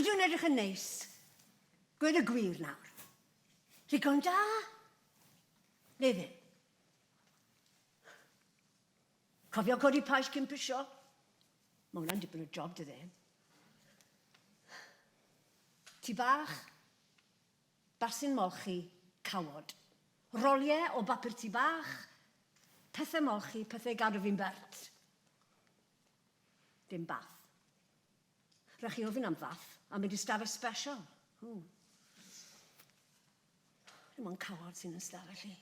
Ydw i'n edrych yn neis? Gweud y gwir nawr. Digon da? Neu ddim? Cofio codi pais cyn pisio? Mae hwnna'n dipyn o job, dydy. Ti bach, basin molchi, cawod. Roliau o bapur ti bach, pethau molchi, pethau i gadw fi'n bert. Dim bath. Rhaid chi ofyn am fath a mynd i stafell special. Ww. Dim ond cawod sy'n yn stafell i.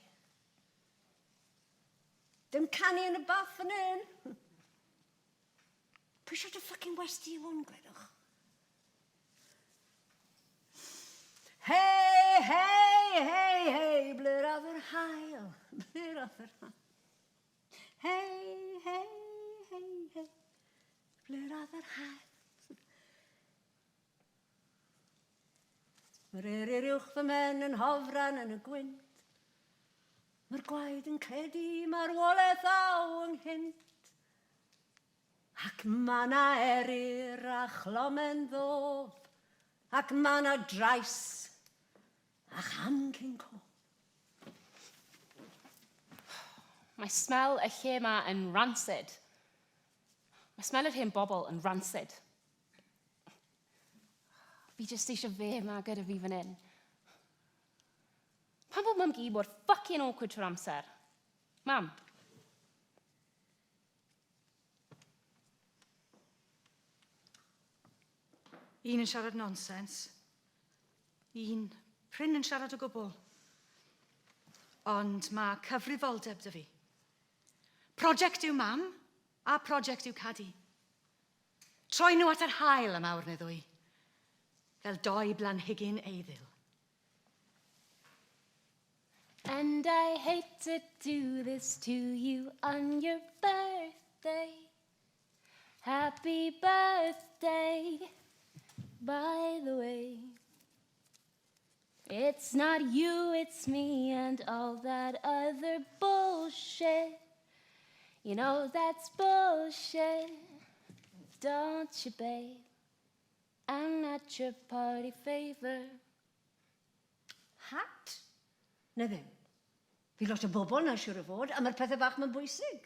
Dim canu yn y bath fan hyn. Pwy siarad y fucking westy yw hwn, gwedwch? Hei, hei, hei, hei, ble'r ath yr hael? Ble'r ath yr hael? Hei, hei, hei, hei, ble'r ath yr hael? Mae'r eryr uwch fy mhen yn hofran yn y gwynt. Mae'r gwaed yn credu marwolaeth aw ynghynt. Ac mae 'na eryr a chlomen ddof, ac mae 'na drais a cham cyn cof. Mae smell y lle 'ma yn rancid. Mae smell yr hen bobl yn rancid. Fi jyst eisiau fe yma gyda fi fan hyn. Pam bod mam-gu mor fucking awkward trwy'r amser? Mam. Un yn siarad nonsens. Un prin yn siarad o gwbl. Ond mae cyfrifoldeb 'da fi. Project yw mam, a project yw Cadi. Troi nhw at yr haul am awr neu ddwy, fel doi blanhigyn eiddil. And I hate to do this to you on your birthday. Happy birthday, by the way. It's not you, it's me and all that other bullshit. You know that's bullshit, don't you, babe? I'm not your party favour. Hat? Neu ddim? Fi lot o bobl na siwr o fod, a mae'r pethau bach mae'n bwysig.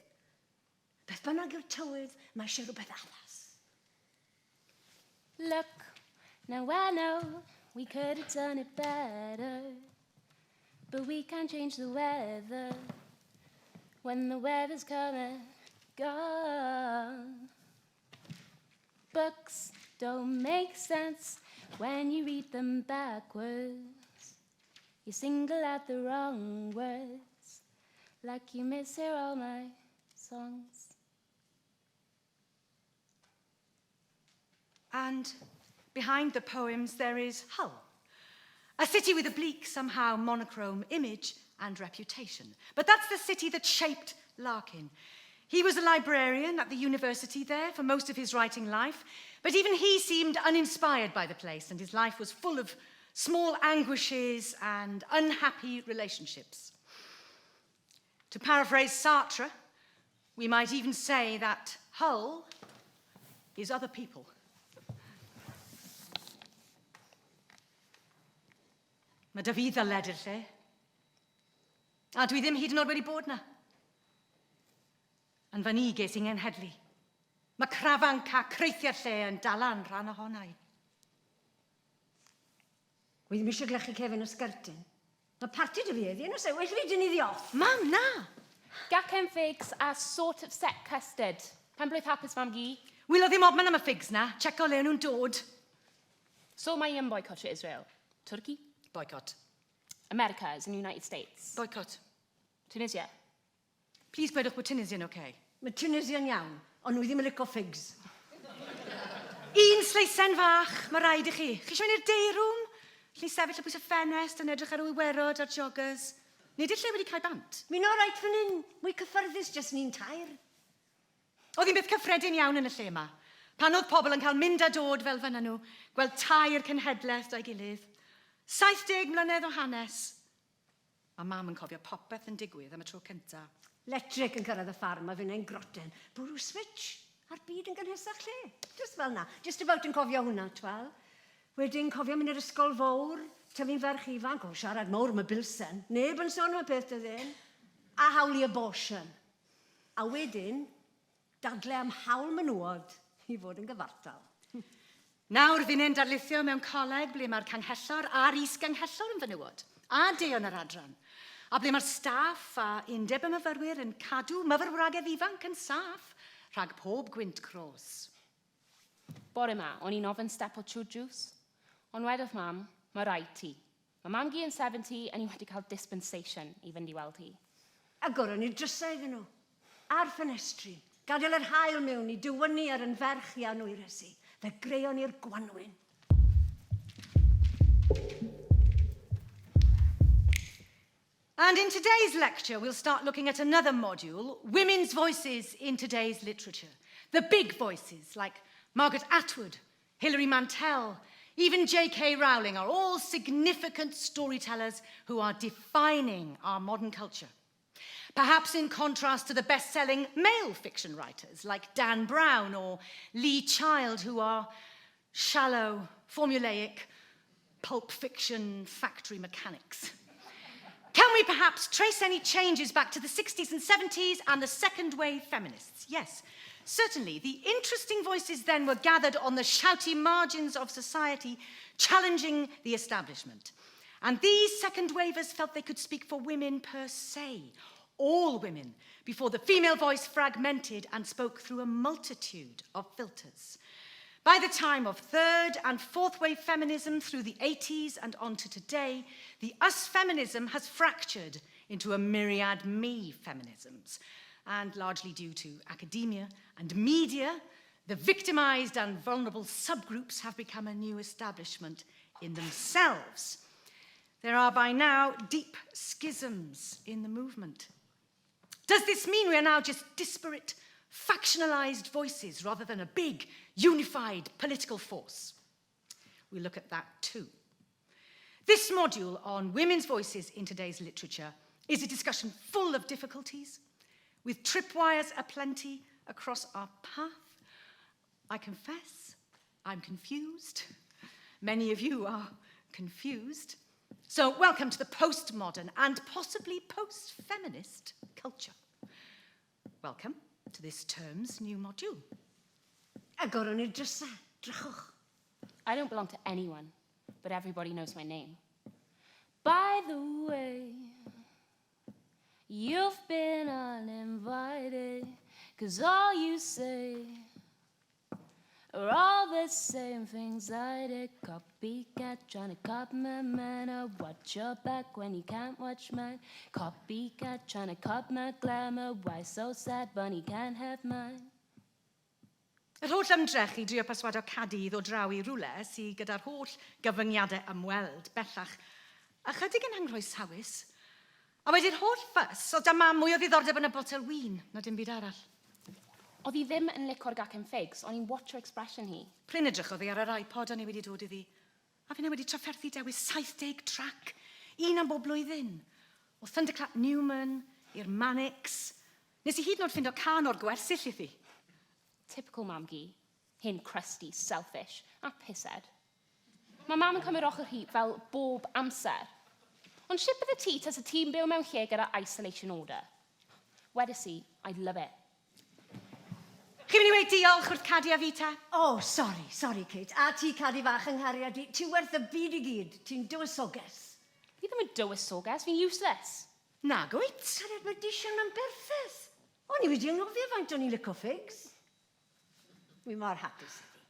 Beth bynnag yw'r tywydd, mae eisiau rhywbeth addas. Look, now I know we could have done it better, but we can't change the weather when the weather's come and gone. Books don't make sense when you read them backwards. You single out the wrong words, like you mishear all my songs. And behind the poems there is Hull, a city with a bleak, somehow monochrome image and reputation. But that's the city that shaped Larkin. He was a librarian at the university there for most of his writing life, but even he seemed uninspired by the place, and his life was full of small anguishes and unhappy relationships. To paraphrase Sartre, we might even say that Hull is other people. Mae 'da fi ddyled i'r lle. A dwi ddim hyd yn oed wedi bod 'na. Yn fan i ges i nghenhedlu. Mae crafanc a creithiau'r lle yn dala'n rhan ohona i. Wi ddim eisiau glechu cefn y sgertyn. Mae parti 'da fi heddi, yn oes e? Well i fi dynnu ddi off. Mam, na! Gacen figs a sort of set custard. Penblwydd hapus, mam-gu. Wil, oedd ddim obman am y figs 'na. Checo le o'n nhw'n dod. So mae yn boycotio Israel. Turkey? Boycott. America as in United States. Boycott. Tunisia. Please gwedwch bod Tunisia'n okay. Mae Tunisia'n iawn, ond wi ddim yn lico figs. Un sleisen fach, mae rhaid i chi. Chi eisiau mynd i'r day room? Lle sefyll o bwys y ffenest yn edrych ar y wiwerod a'r joggers. Nid yw'r lle wedi cael bant. Mi'n alright fan hyn, mwy cyffyrddus jyst ni'n tair. Oedd hi'n beth cyffredin iawn yn y lle yma. Pan oedd pobl yn cael mynd a dod fel fanna nhw, gweld tair cenhedlaeth da'i gilydd. 70 mlynedd o hanes. Mae mam yn cofio popeth yn digwydd am y tro cynta. Lectric yn cyrraedd y ffarm a finnau'n groten. Bwrw switch a'r byd yn gynhesach lle. Just fel 'na. Just about yn cofio hwnna, twel. Wedyn cofio mynd i'r ysgol fowr, tyfu'n ferch ifanc, o siarad mowr am y bilsen, neb yn sôn am y peth dyddyn, a hawl i abortion. A wedyn, dadle am hawl menywod i fod yn gyfartal. Nawr finnau'n darlithio mewn coleg ble mae'r canghellor a'r is-ganghellor yn fenywod, a deon yr adran, a ble mae'r staff a undeb y myfyrwyr yn cadw myfyrwragedd ifanc yn saff rhag pob gwynt cros. Bore ma, o'n i'n ofn stepo trwy drws. Ond wedodd mam, mae rhaid ti. Mae mam-gu yn 70 a ni wedi cael dispensation i fynd i weld hi. Agoron ni'r drysau iddyn nhw, a'r ffenestri, gadael yr haul mewn i dywynnu ar yn ferch i a'n wyres i. Fe greuon ni'r gwanwyn. And in today's lecture, we'll start looking at another module, Women's Voices in Today's Literature. The big voices like Margaret Atwood, Hilary Mantel, even J.K. Rowling are all significant storytellers who are defining our modern culture. Perhaps in contrast to the best-selling male fiction writers like Dan Brown or Lee Child, who are shallow, formulaic, pulp fiction factory mechanics. Can we perhaps trace any changes back to the 60s and 70s and the second wave feminists? Yes, certainly. The interesting voices then were gathered on the shouty margins of society, challenging the establishment. And these second wavers felt they could speak for women per se, all women, before the female voice fragmented and spoke through a multitude of filters. By the time of third and fourth wave feminism through the 80s and on to today, the us feminism has fractured into a myriad me feminisms. And largely due to academia and media, the victimized and vulnerable subgroups have become a new establishment in themselves. There are by now deep schisms in the movement. Does this mean we are now just disparate, factionalized voices rather than a big, unified political force? We look at that too. This module on women's voices in today's literature is a discussion full of difficulties, with tripwires aplenty across our path. I confess, I'm confused. Many of you are confused. So welcome to the postmodern and possibly post-feminist culture. Welcome to this term's new module. Agoron ni'r drysau, drychwch. I don't belong to anyone, but everybody knows my name. By the way, you've been uninvited, 'cause all you say are all the same things I did. Copycat, trying to cop my manner. Watch your back when you can't watch mine. Copycat, trying to cop my glamour. Why so sad, bunny can't have mine? Yr holl ymdrech i drio perswadio Cadi i ddod draw i rywle sy gyda'r holl gyfyngiadau ymweld bellach ychydig yn anghroesawus. A wedi'r holl ffys, oedd 'da mam mwy o ddiddordeb yn y botel win na dim byd arall. Oedd hi ddim yn lico'r gacen figs, o'n i'n watcho expression hi. Prin edrychodd hi ar yr iPod o'n i wedi dod iddi. A finne wedi trafferthu dewis 70 track, un am bob blwyddyn. O Thunderclap Newman i'r Manics. Nes i hyd yn oed ffindo cân o'r gwersyll iddi. Typical mam-gu. Hen crusty, selfish, a pisshead. Mae mam yn cymryd ochr hi fel bob amser. Ond shit bydde ti tase ti'n byw mewn lle gyda isolation order? Wedes i, I'd love it. Chi'n mynd i weud diolch wrth Cadi a fi ta? O, oh, sori, sori, Kate. A ti, Cadi fach yng nghariad i, ti werth y byd i gyd. Ti'n dywysoges. Fi ddim yn dywysoges, fi'n useless. Nag wyt? Cariad, mae dishan yn berffaith. O'n i wedi anghofio faint o'n i'n lico figs. Wi mor hapus iddi.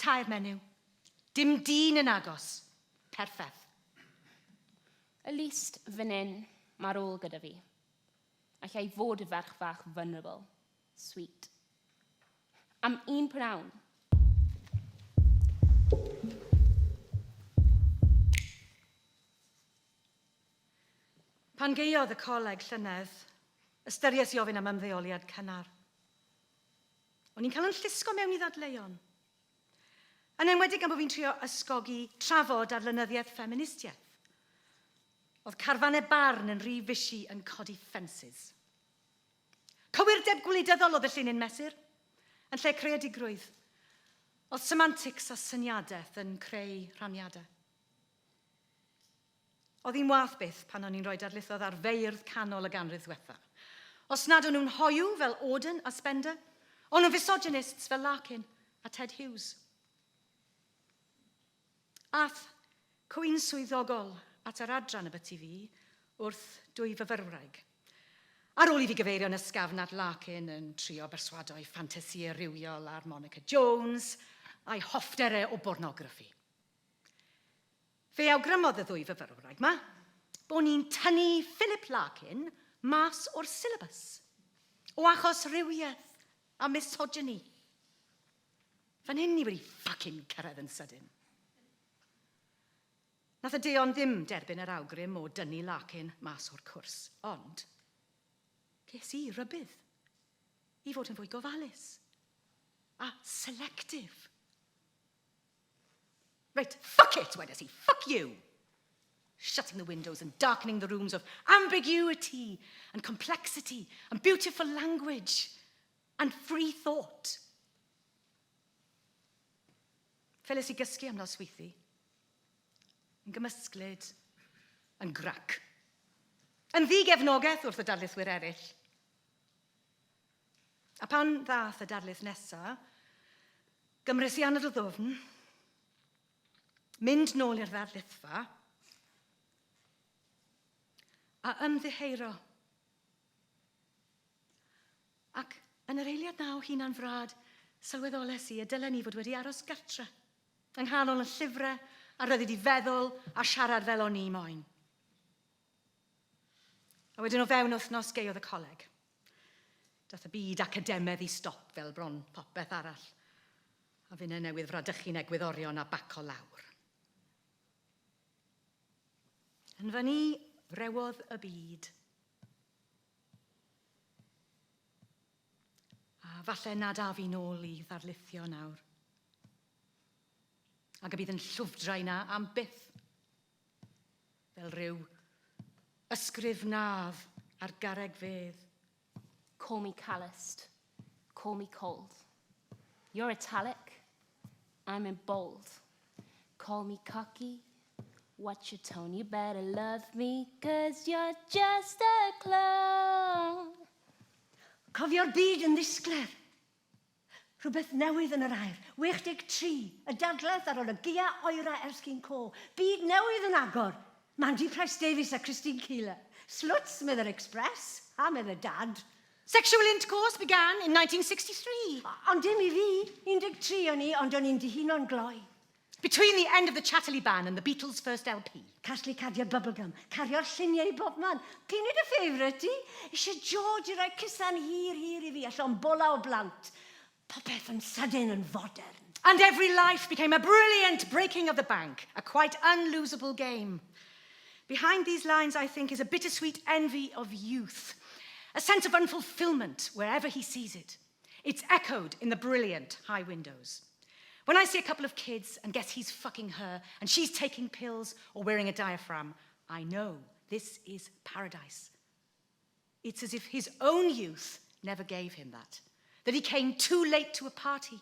Tair menyw. Dim dyn yn agos. Perffaith. At least fan hyn, mae'r ôl gyda fi. Alla i fod y ferch fach vulnerable. Sweet. Am un pnawn. Pan gaeodd y coleg llynedd, ystyries i ofyn am ymddeoliad cynnar. O'n i'n cael yn llusgo mewn i ddadleuon. Yn enwedig am bod fi'n trio ysgogi trafod ar lenyddiaeth ffeministiaeth. Oedd carfannau barn yn rhy fishy yn codi ffensys. Cywirdeb gwleidyddol oedd y llinyn mesur, yn lle creadigrwydd. Oedd semantics a syniadaeth yn creu rhaniadau. Oedd hi'n wath byth pan o'n i'n rhoi darlithoedd ar feirdd canol y ganrif ddwetha. Os nad o'n nhw'n hoyw fel Auden a Spender, o'n nhw'n misogynists fel Larkin a Ted Hughes. Ath cwyn swyddogol at yr adran ybyti fi wrth dwy fyfyrwraig. Ar ôl i fi gyfeirio'n ysgafn at Larkin yn trio berswado'i ffantasïau rhywiol ar Monica Jones a'i hoffter e o bornograffi. Fe awgrymodd y ddwy fyfyrwraig 'ma bo ni'n tynnu Philip Larkin mas o'r syllabus o achos rhywiaeth a misogyny. Fan hyn ni wedi fucking cyrraedd yn sydyn. Nath y Deon ddim derbyn yr awgrym o dynnu Larkin mas o'r cwrs, ond ges i rybudd i fod yn fwy gofalus a selective. Reit, fuck it, wedes i, fuck you! Shutting the windows and darkening the rooms of ambiguity and complexity and beautiful language and free thought. Ffeles i gysgu am nosweithu. Yn gymysglyd, yn grac. Yn ddi-gefnogaeth wrth y darlithwyr eraill. A pan ddath y darlith nesa, gymres i anadl ddwfn, mynd nôl i'r ddarlithfa, a ymddiheuro. Ac yn yr eiliad 'na o hunan-frad, sylweddoles i y dylen i fod wedi aros gartre, yng nghanol y llyfre a rhyddid i feddwl a siarad fel o'n i moyn. A wedyn o fewn wythnos gaeodd y coleg. Dath y byd academedd i stop fel bron popeth arall. A finne newydd fradychu'n egwyddorion a baco lawr. Yn fyny rewodd y byd. A falle nad af i nôl i ddarlithio nawr. Ac y bydd yn llwfdrau na am byth. Fel rhyw ysgrif nadd ar garreg fedd. Call me calloused. Call me cold. You're italic. I'm in bold. Call me cocky. Watch your tone. You better love me, cause you're just a clone. Cofio'r byd yn ddisglair. Rhywbeth newydd yn yr aer. 63, y dadleth ar ôl y gia oera ers cyn co. Byd newydd yn agor. Mandy Price Davies a Christine Keeler. Sluts, medde'r Express, a medde Dad. Sexual intercourse began in 1963. Ond dim i fi. 13 o'n i, ond o'n i'n dihuno'n gloi. Between the end of the Chatterley ban and the Beatles' first LP. Casglu cardiau bubblegum, cario'r lluniau i bobman. P'un yw dy favourite di? Eisiau George i roi cusan hir, hir i fi, a llond bola o blant. Popeth yn sydyn yn fodern. And every life became a brilliant breaking of the bank, a quite unlosable game. Behind these lines, I think, is a bittersweet envy of youth, a sense of unfulfillment wherever he sees it. It's echoed in the brilliant high windows. When I see a couple of kids and guess he's fucking her and she's taking pills or wearing a diaphragm, I know this is paradise. It's as if his own youth never gave him that, that he came too late to a party,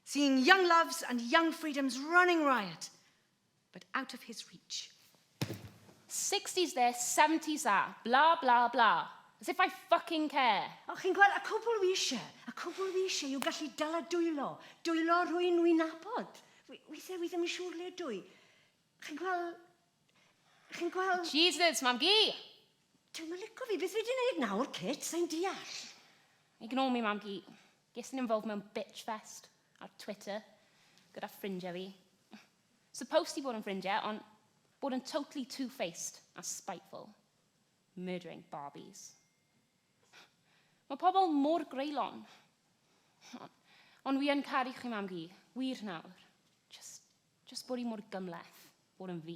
seeing young loves and young freedoms running riot, but out of his reach. 60s this, 70s that, blah, blah, blah. As if I fucking care. O, chi'n gweld, y cwbl wi eisiau, y cwbl wi eisiau yw gallu dala dwylo, dwylo rhywun wi'n nabod. Weithiau wi ddim yn siŵr le dwi. Chi'n gweld, chi'n gweld... Jesus, mam-gu! Dwi'm yn licio fi, beth fi wedi gwneud nawr, Kit? Sa'n deall. Ignore me, mam-gu. Ges i'n involved mewn bitch fest ar Twitter gyda ffrindiau fi. Supposed i bod yn ffrindiau, ond bod yn totally two-faced a spiteful. Murdering Barbies. Mae pobl mor greulon. Ond wi yn caru chi, mam-gu. Wir nawr. Just bod i mor gymhleth, bod yn fi.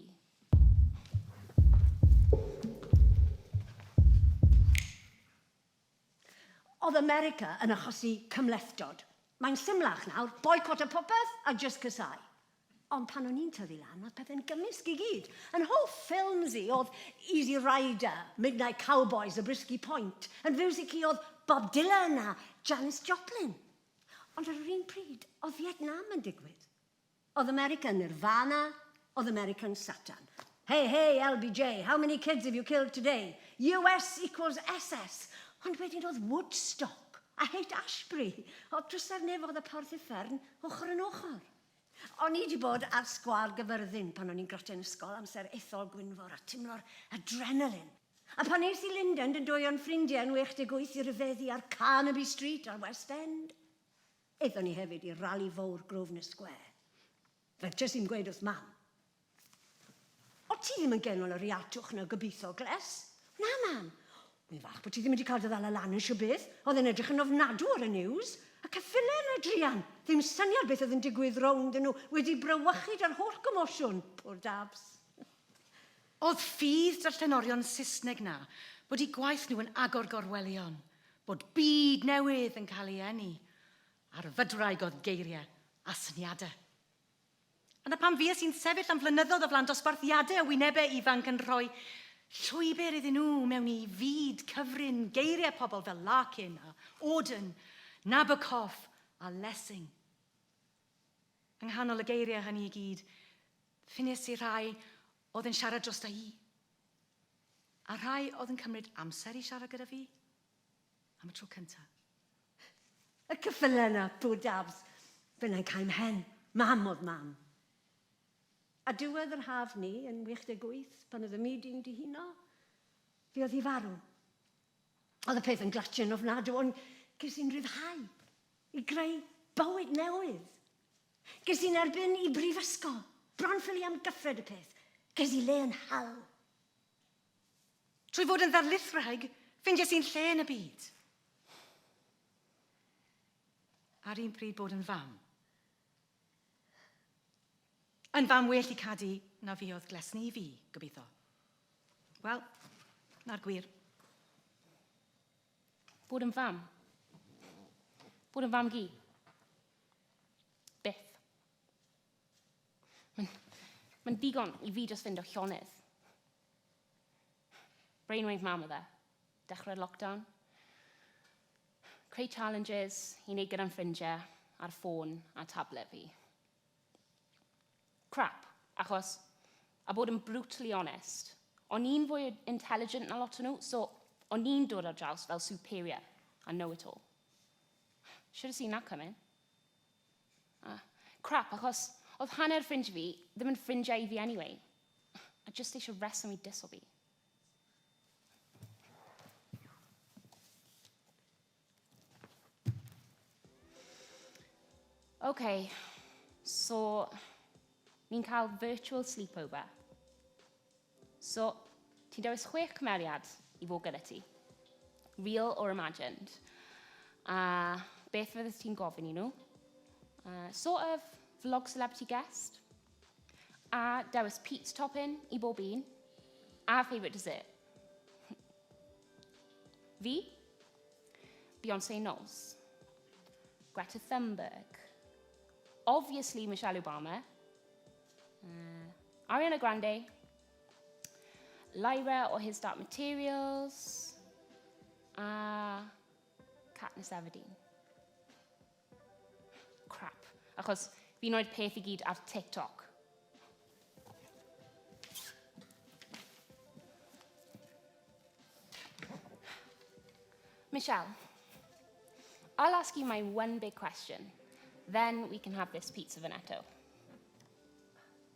Oedd America yn achosi cymhlethdod. Mae'n symlach nawr, boycott y popeth a just casau. Ond pan o'n i'n tyfu lan, oedd pethau'n gymysg i gyd. Yn hoff ffilms i oedd Easy Rider, Midnight Cowboys a Zabriskie Point. Yn fiwsig i oedd Bob Dylan a Janis Joplin. Ond ar yr un pryd, oedd Vietnam yn digwydd. Oedd America yn Nirvana, oedd America yn Satan. Hey, hey, LBJ, how many kids have you killed today? US equals SS. Ond wedyn oedd Woodstock a Haight Ashbury. Oedd drysau'r nefoedd a Porth Uffern ochr yn ochr. O'n i wedi bod ar sgwâr Gyfyrddin pan o'n i'n gratiau'n ysgol amser ethol Gwynfor a timlo'r adrenalin. A pan es i Lundain, dyn dwy o'n ffrindiau yn 68 i ryfeddu ar Carnaby Street a'r West End. Aethon ni hefyd i rali fawr Grosvenor Square. Fedres i'm gweud wrth mam. O ti ddim yn genol y riatwch na gobeithio, Gles? Na, mam. Wi'n falch bod ti ddim wedi cael dy ddala lan yn siw beth. Oedd e'n edrych yn ofnadw ar y news. Y ceffylau yna, druan. Ddim syniad beth oedd yn digwydd rownd nhw wedi brawychu da'r holl gomosiwn. Poor dabs. Oedd ffydd 'da'r llenorion Saesneg 'na bod eu gwaith nhw yn agor gorwelion, bod byd newydd yn cael ei eni, a'r fydwraig oedd geiriau a syniadau. A 'na pam fues i'n sefyll am flynyddoedd o flaen dosbarthiadau o wynebau ifanc yn rhoi llwybr iddyn nhw mewn i fyd cyfrin geiriau pobl fel Larkin a Auden, Nabokov a Lessing. Yng nghanol y geiriau hynny i gyd, ffiniais i rhai oedd yn siarad drosta i, a rhai oedd yn cymryd amser i siarad gyda fi am y tro cyntaf. Y ceffylau yna, poor dabs. Fe wna'n cau mhen. Mam oedd mam. A diwedd yr haf ni, yn 88, pan oedd y meeting dihuno, fe oedd hi farw. Oedd y peth yn glatio'n ofnadw, ond ges i'n rhyddhau i greu bywyd newydd. Ges i'n erbyn i brifysgol, bron ffili amgyffred y peth. Ges i le yn Hull. Trwy fod yn ddarlithwraig, ffindiais i'n lle yn y byd. A'r un pryd bod yn fam. Yn fam well i Cadi na fi oedd Glesni i fi, gobeithio. Wel, na'r gwir. Bod yn fam. Bod yn fam gi. Byth. Mae'n ma digon i fi just fynd o llonydd. Brainwave mam oedd e. Dechrau'r lockdown. Creu challenges i wneud gyda'n ffrindiau ar ffôn a tablet fi. Crap, achos, a bod yn brutally honest, o'n i'n fwy intelligent na lot o nhw, so o'n i'n dod ar draws fel superior a know-it-all. Should have seen that coming. Ah, crap, achos oedd hanner ffrindiau fi ddim yn ffrindiau i fi anyway. A just eisiau reswm i diso fi. OK, so ni'n cael virtual sleepover. So, ti'n dewis chwech cymeriad i fod gyda ti. Real or imagined. A beth fyddet ti'n gofyn i nhw? Sort of vlog celebrity guest. A dewis pizza topping i bob un. A favourite dessert. Fi? Beyoncé Knowles. Greta Thunberg. Obviously Michelle Obama. Ariana Grande. Lyra o His Dark Materials. A Katniss Everdeen. Crap. Achos fi'n rhoi'r peth i gyd ar TikTok. Michelle, I'll ask you my one big question. Then we can have this pizza Veneto.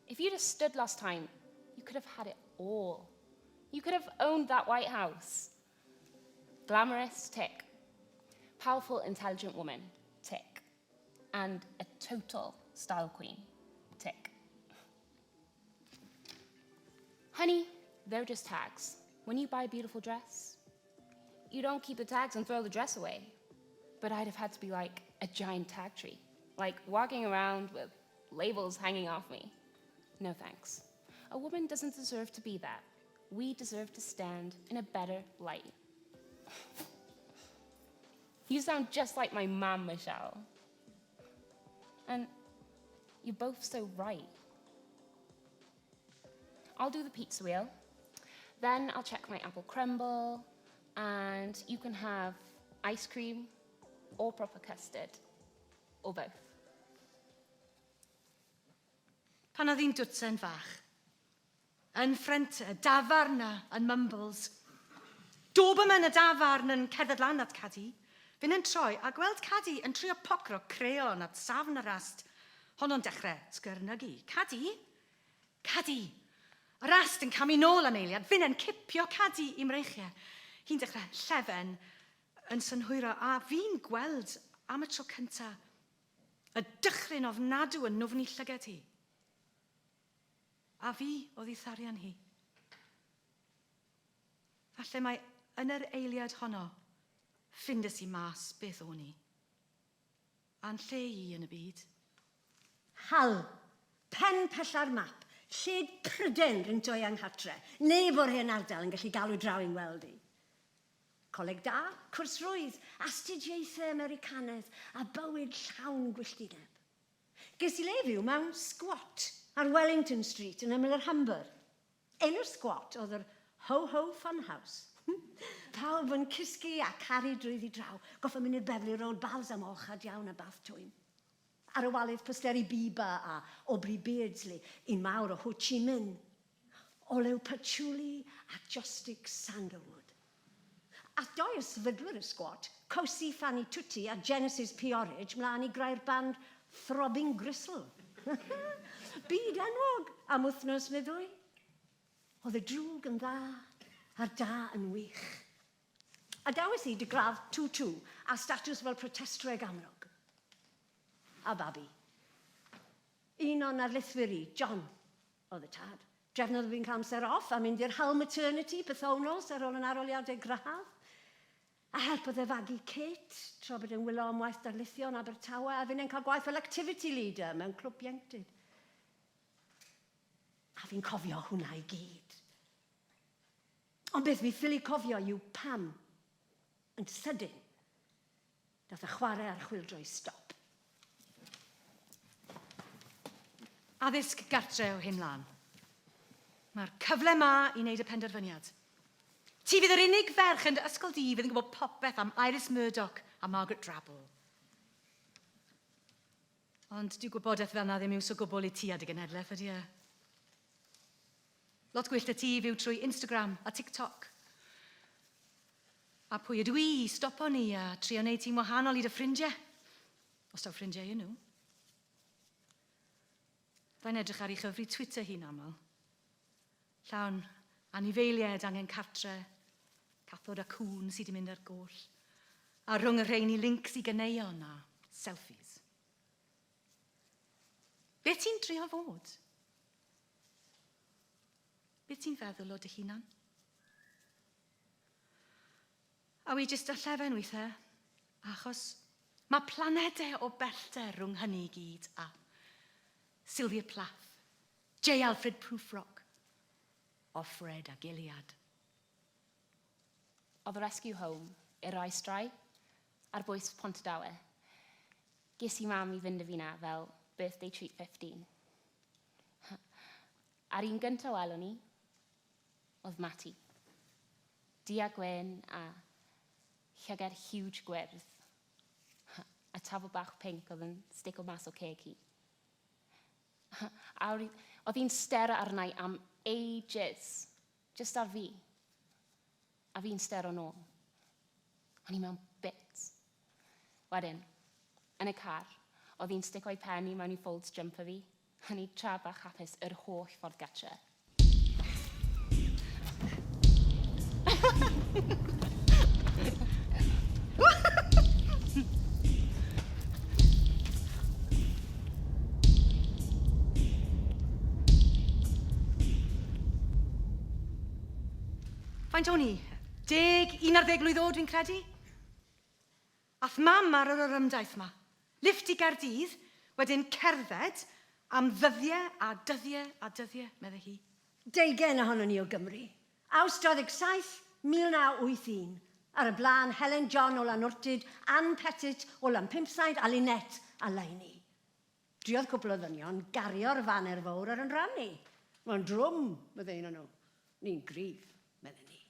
If you'd have stood last time, you could have had it all. You could have owned that White House. Glamorous, tick. Powerful, intelligent woman, tick. And a total style queen, tick. Honey, they're just tags. When you buy a beautiful dress, you don't keep the tags and throw the dress away. But I'd have had to be like a giant tag tree, like walking around with labels hanging off me. No thanks. A woman doesn't deserve to be that. We deserve to stand in a better light. You sound just like my mum, Michelle. And you're both so right. I'll do the pizza wheel. Then I'll check my apple crumble, and you can have ice cream or proper custard. Or both. Pan oedd hi'n dwtsen fach, yn ffrynt y dafarn 'na yn Mumbles, Doberman y dafarn yn cerdded lan at Cadi, fi'n yn troi a gweld Cadi yn trio pocro creon at safn yr ast, honno'n dechrau sgyrnygu. Cadi? Cadi! Yr ast yn camu nôl am eiliad, finne'n cipio Cadi i mreichiau. Hi'n dechrau llefen yn synhwyro a fi'n gweld am y tro cynta y dychryn ofnadw yn nwfn i llygad hi. A fi oedd ei tharian hi. Falle mai yn yr eiliad honno ffindes i mas beth o'n i. A'n lle i yn y byd. Hull. Pen pella'r map. Lled Prydain rhyngto i a 'nghatre. Neb o'r hen ardal yn gallu galw draw i'n weld i. Coleg da, cwrs rhwydd, astudiaethau Americanedd a bywyd llawn gwylltineb. Ges i le fyw mewn sgwat ar Wellington Street yn ymyl yr Humber. Enw'r sgwat oedd yr Ho Ho Fun House. Pawb yn cysgu a caru drwyddi draw. Gorfod mynd i'r Beverly Road Baths am olchad iawn a bath twym. Ar y walydd posteri Bieber a Aubrey Beardsley, un mawr o Ho Chi Minh, olew patchouli a jostick sandalwood. Ath dou o sefydlwyr y sgwat, Cosey Fanny Tutti a Genesis P-Orridge, mlaen i greu'r band Throbbing Gristle. Byd enwog am wythnos neu ddwy. Oedd y drwg yn dda a'r da yn wych. Adawes i dy gradd 2-2 a statws fel protestwraig amlwg. A babi. Un o'n narlithwyr i, John, oedd y tad. Drefnodd fi'n cael amser off a mynd i'r Hull Maternity pythownos ar ôl yn arholiadau gradd. A helpodd e fagu Kate tra bod e'n wylo am waith darlithio yn Abertawe a finnau'n cael gwaith fel activity leader mewn clwb ieuenctid. A fi'n cofio hwnna i gyd. Ond beth fi ffili cofio yw pam, yn sydyn, dath y chwarae a'r chwyldro i stop. Addysg gartre o hyn mlaen. Mae'r cyfle 'ma i wneud y penderfyniad. Ti fydd yr unig ferch yn dy ysgol di fydd yn gwybod popeth am Iris Murdoch a Margaret Drabble. Ond dyw gwybodaeth fel 'na ddim iws o gwbl i ti a dy genhedlaeth, ydy e? Lot gwell 'da ti i fyw trwy Instagram a TikTok. A pwy ydw i i stopo ni a trio neud ti'n wahanol i dy ffrindiau? Os taw ffrindiau y'n nhw. Fai'n edrych ar ei chyfri Twitter hi'n aml. Llawn anifeiliaid angen cartre, cathod a cŵn sydd wedi mynd ar goll, a rhwng y rheini links i ganeuon a selfies. Be ti'n drio fod? Be ti'n feddwl o dy hunan? A wi jyst â llefen weithiau, achos mae planedau o bellter rhwng hynny i gyd a Sylvia Plath, J. Alfred Prufrock, Offred a Gilead. Oedd y rescue home i'r Rice Dry ar bwys Pontardawe. Ges i mam i fynd â fi 'na fel birthday treat 15. A'r un gyntaf welwn i oedd Matty. Du a gwyn a llygad huge gwyrdd. A tafod bach pinc oedd yn stico mas o ceg hi. A oedd hi'n stero arna i am ages, just ar fi. A fi'n stero nôl. O'n i mewn bits. Wedyn, yn y car, oedd hi'n stico'i pen i mewn i folds jumper fi. O'n i tra bach hapus yr holl ffordd gatre. Faint o'n i? 10, 11 blwydd oed fi'n credu. Ath mam ar yr orymdaith 'ma. Lifft i Gaerdydd, wedyn cerdded am ddyddiau a dyddiau a dyddiau, medde hi. Deugain ohonon ni o Gymru. Awst 27, 1981. Ar y blaen, Helen John o Lanwrtyd, Ann Pettit o Lanpumsaint a Lynette a Lainey. Driodd cwpl o ddynion gario'r faner fowr ar 'yn rhan ni. Mae'n drwm, medde un o nhw. Ni'n gryf, medden ni.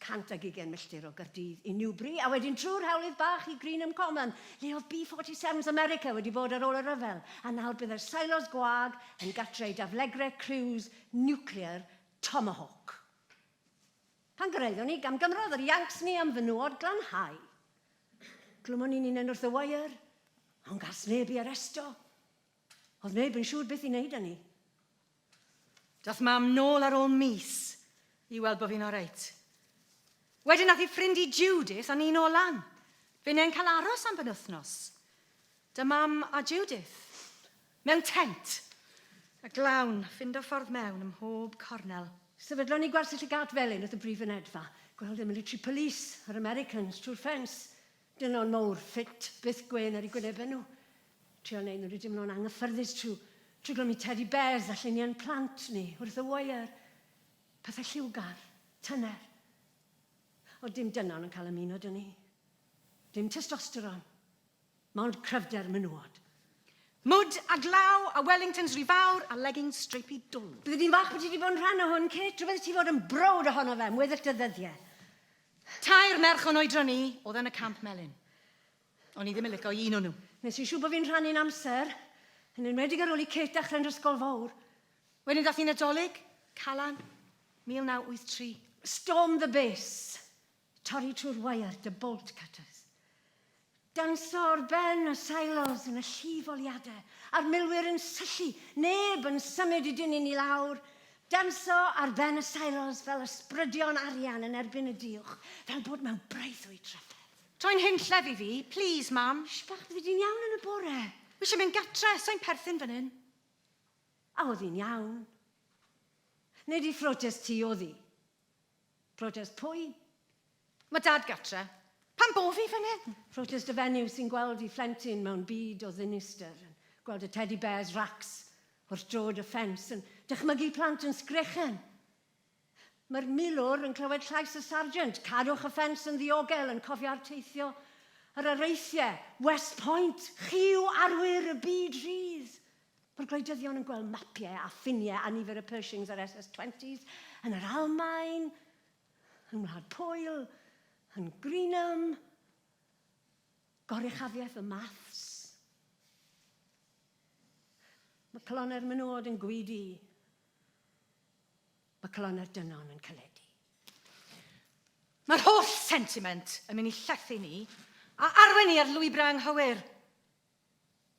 120 milltir o Gaerdydd i Newbury, a wedyn trwy'r hewlydd bach i Greenham Common, le oedd B-47s America wedi bod ar ôl y rhyfel, a nawr byddai'r silos gwag yn gartre i daflegrau crews niwclear Tomahawk. Pan gyraeddon ni, gamgymrodd yr Yanks ni am fenywod glanhau. Glymon ni'n hunain wrth y wire, ond gas neb i aresto. Oedd neb yn siŵr beth i wneud â ni. Dath mam nôl ar ôl mis i weld bod fi'n oreit. Wedyn nath i ffrind i Judith a ni nôl lan. Fe ne'n cael aros am benwythnos. 'Da mam a Judith. Mewn tent. A glawn, ffindo ffordd mewn ym mhob cornel. Sefydlon ni gwersyll y Gad Felin wrth y brif fynedfa. Gweld y military police a'r Americans trwy'r ffens. Dynon mowr, ffit, byth gwên ar eu gwynebau nhw. Trio neud nhw 'di dimlo'n anghyffyrddus trwy trwy glymu teddy bears a lluniau'n plant ni wrth y wire. Pethau lliwgar, tyner. O'dd dim dynon yn cael ymuno 'da ni. Dim testosteron. Mond cryfder menywod. Mwd a glaw a wellingtons rhy fawr a leggings streipy dwl. Bydde di'n falch bod ti 'di bod yn rhan o hwn, Kate. Rhyfedd i ti fod yn browd ohono fe am weddill dy ddyddiau. Tair merch o'n oedran i oedd yn y camp melyn. O'n i ddim yn lico un o nhw. Nes i'n siŵr bod fi'n rhannu'n amser, yn enwedig ar ôl i Kate dechrau yn yr ysgol fawr. Wedyn dath hi Nadolig, Calan, 1983. Storm the base. Torri trwy'r wire, 'da bolt cutters. Danso ar ben y silos yn y llifoliadau, a'r milwyr yn syllu, neb yn symud i dynnu ni lawr. Danso ar ben y silos fel ysbrydion arian yn erbyn y düwch, fel bod mewn breuddwyd rhyfedd. Troi'n hunllef i fi, plîs, mam. Shh bach, fyddi di'n iawn yn y bore. Wi eisiau mynd gatre, sai'n perthyn fan hyn. A oedd hi'n iawn. Nid i phrotest ti oedd hi. Protest pwy? Mae dad gatre. Pam bo fi fan hyn? Protest y fenyw sy'n gweld ei phlentyn mewn byd o ddinistr, yn gweld y teddy bears racs wrth droed y ffens, yn dychmygu plant yn sgrechen. Mae'r milwr yn clywed llais y sarjant, cadwch y ffens yn ddiogel, yn cofio arteithio yr areithiau, West Point, chi yw arwyr y byd rhydd. Mae'r gwleidyddion yn gweld mapiau a ffiniau a nifer y Pershings a'r SS-20s yn yr Almaen, yng Ngwlad Pwyl, yn Greenham, goruchafiaeth y maths. Mae colonnau'r menywod yn gwydi. Mae colonnau'r dynon yn caledu. Mae'r holl sentiment yn mynd i llethu ni a arwain ni ar lwybrau anghywir.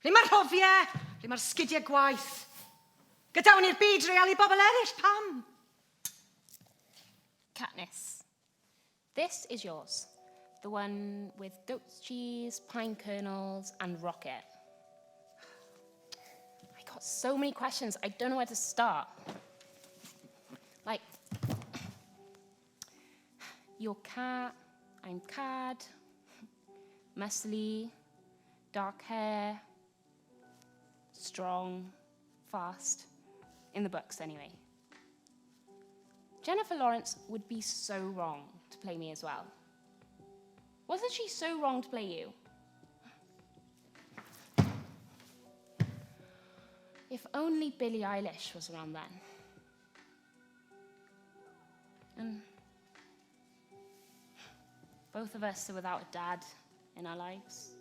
Ble mae'r rhofiau? Ble mae'r sgidiau gwaith? Gadawn ni'r byd real i bobl eraill, pam? Katniss, this is yours. The one with goat's cheese, pine kernels, and rocket. I got so many questions, I don't know where to start. Like, your cat, I'm cad, muscly, dark hair, strong, fast. In the books, anyway. Jennifer Lawrence would be so wrong to play me as well. Wasn't she so wrong to play you? If only Billie Eilish was around then. And both of us are without a dad in our lives.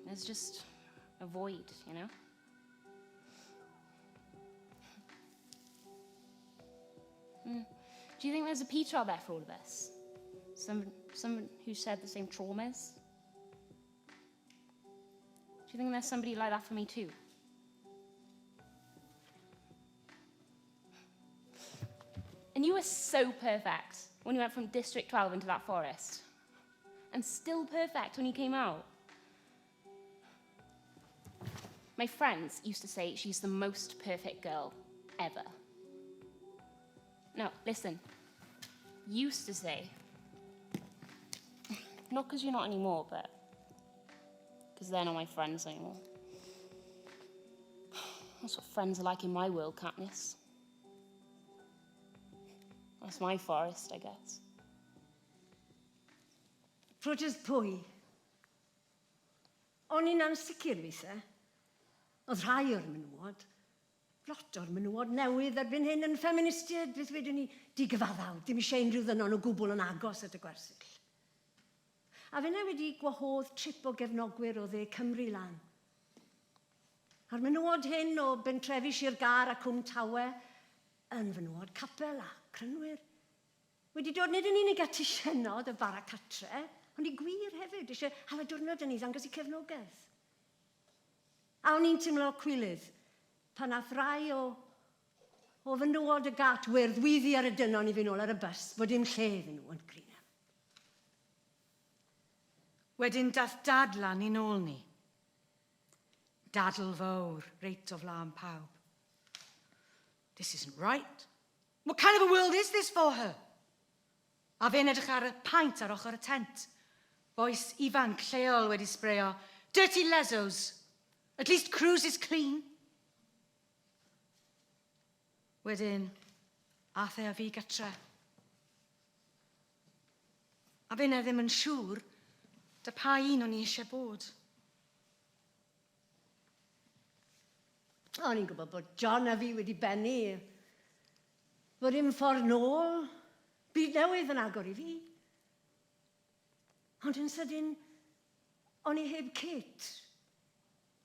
There's just a void, you know? Mm. Do you think there's a Peter out there for all of us? Some, someone who shared the same traumas? Do you think there's somebody like that for me too? And you were so perfect when you went from District 12 into that forest. And still perfect when you came out. My friends used to say she's the most perfect girl ever. No, listen. Used to say. Not because you're not anymore, but because they're not my friends anymore. That's what friends are like in my world, Katniss. That's my forest, I guess. Protest pwy? O'n i'n ansicr weithiau. Oedd rhai o'r menywod. Lot o'r menywod newydd erbyn hyn yn ffeministiaid, beth wedyn ni, digyfaddawd, ddim eisiau unrhyw ddynon o gwbl yn agos at y gwersyll. A finne wedi gwahodd trip o gefnogwyr o dde Cymru lan. A'r menywod hyn o bentrefi Sir Gâr a Cwm Tawe yn fenywod capel a Crynwyr, wedi dod nid yn unig at tisiennod y bara catre, ond i gwir hefyd, eisiau hala diwrnod yn ni ddangos i cefnogaeth. A o'n i'n timlo cwilydd pan ath rai o o fenywod y gat wyrdd weiddi ar y dynon i fynd nôl ar y bws bod dim lle iddyn nhw yn Greenham. Wedyn dath Dad lan i nôl ni. Dadl fawr, reit o flaen pawb. This isn't right. What kind of a world is this for her? A fe'n edrych ar y paent ar ochr y tent. Bois ifanc lleol wedi sbreio. Dirty lesos. At least Cruz is clean. Wedyn, ath e â fi gatre. A finne ddim yn siŵr 'da pa un o'n i eisiau bod. O'n i'n gwybod bod John a fi wedi bennu. Bod dim ffordd nôl. Byd newydd yn agor i fi. Ond yn sydyn, o'n i heb Kate.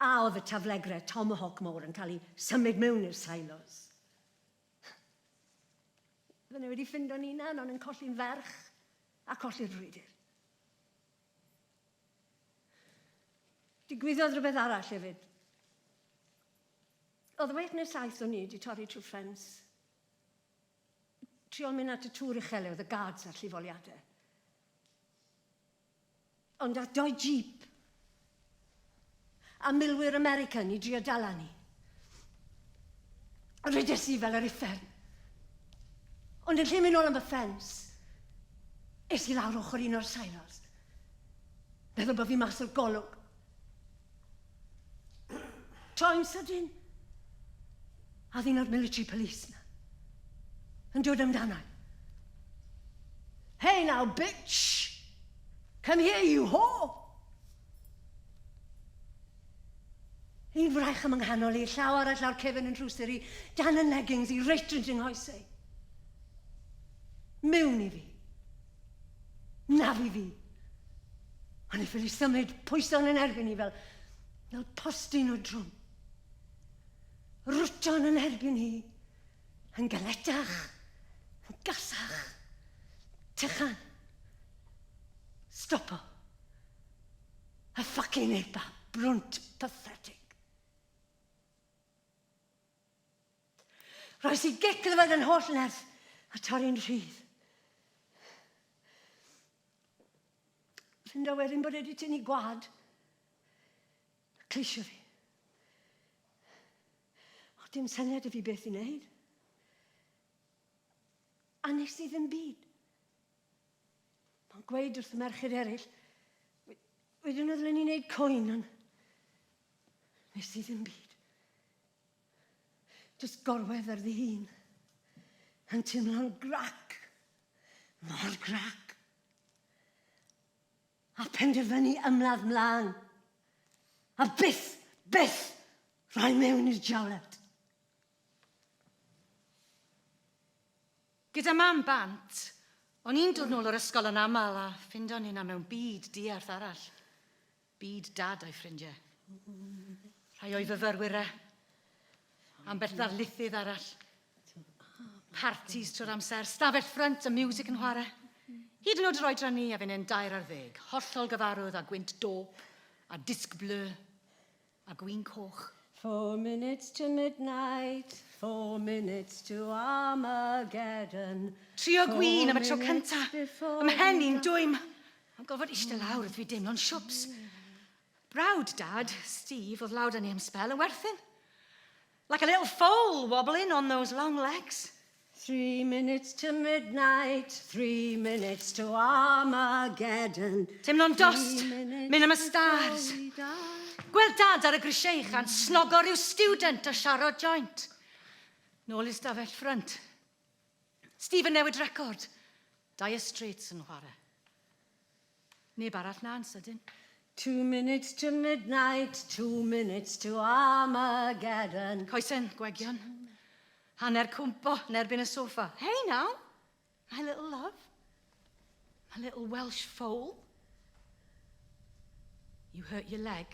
A oedd y taflegrau Tomahawk mawr yn cael eu symud mewn i'r silos. Fydden i wedi ffindo'n hunan, ond yn colli'n ferch a colli'r frwydr. Digwyddodd rhywbeth arall hefyd. Oedd wech neu saith o'n i wedi torri trwy ffens. Triol mynd at y tŵr uchel oedd y guards a'r llifoliadau. Ond at doi jeep a milwyr American i drio dala ni. Rhydes i fel yr uffern. Ond yn lle mynd nôl am y ffens, es i lawr ochr un o'r silos. Meddwl bod fi mas o'r golwg. Troi'n sydyn, a ddyn o'r military police na, yn dod amdana. Hey now, bitch! Come here, you whore! Un fraich am ynghanol i, llaw arall lawr cefn yn rhwystr i, dan yn leggings i, reit rwy'n nghoesau. Mewn i fi. Nafu fi. O'n i ffili symud pwyso'n yn erbyn i fel, fel postyn o drwm. Rwto'n yn erbyn hi, yn galetach, yn gasach, tychan. Stopo. A fucking epa, brwnt pathetic. Roes i gic iddo fe yn holl nerth a torri'n rhydd. Ffindo wedyn bod wedi tynnu gwad. Cleisio fi. O, dim syniad i fi beth i wneud. A nes i ddim byd. Mae'n gweud wrth y merched eraill, wedyn oedd ni'n wneud coen, ond nes i ddim byd. Just gorwedd ar ddihun, yn teimlo'n grac, mor grac. A penderfynu ymladd mlaen. A byth, byth, rhoi mewn i'r jawlet. Gyda mam bant, o'n i'n dod nôl o'r ysgol yn aml a ffindo'n hunan mewn byd diarth arall. Byd dad a'i ffrindiau. Rhai o'i fyfyrwyr e. Ambell ddarlithydd arall. Partis trwy'r amser, stafell ffrynt a music yn chwarae. Hyd yn oed yr oedran ni a fi'n 13, hollol gyfarwydd â gwynt dop a disc bleu a gwin coch. 4 minutes to midnight, 4 minutes to Armageddon. Trio gwin am y tro cynta. Ym mhen i'n dwym. Am gorfod eistedd lawr wrth fi deimlo'n siwps. Brawd dad, Steve, oedd lawr 'da ni am sbel yn werthyn. Like a little foal wobbling on those long legs. 3 minutes to midnight, 3 minutes to Armageddon. Teimlo'n dost, mynd am y stars. Gweld dad ar y grisiau uchan, snogo rhyw student a siarad joint. Nôl i stafell ffrynt. Stephen newid record. Dire Straits yn chwarae. Neb arall na'n sydyn. 2 minutes to midnight, 2 minutes to Armageddon. Coesen, gwegion. Hanner cwmpo yn erbyn y soffa. Hey now, my little love. My little Welsh foal. You hurt your leg.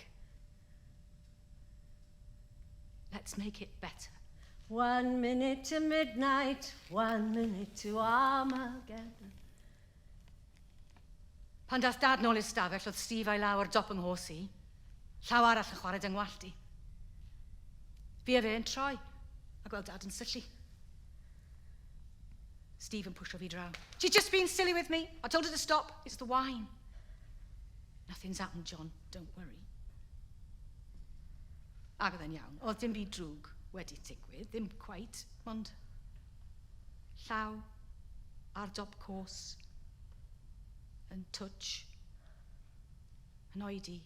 Let's make it better. 1 minute to midnight, 1 minute to Armageddon. Pan dath Dad nôl i'r stafell, oedd Steve a'i law ar dop yng nghos i. Llaw arall yn chwarae 'da 'ngwallt i. Fi a fe yn troi, a gweld Dad yn syllu. Steve yn pwysio fi draw. "She's just been silly with me. I told her to stop. It's the wine. Nothing's happened, John. Don't worry." Ac oedd e'n iawn. Oedd dim byd drwg wedi digwydd. Ddim quite, ond llaw ar dop cos yn touch, yn oedi,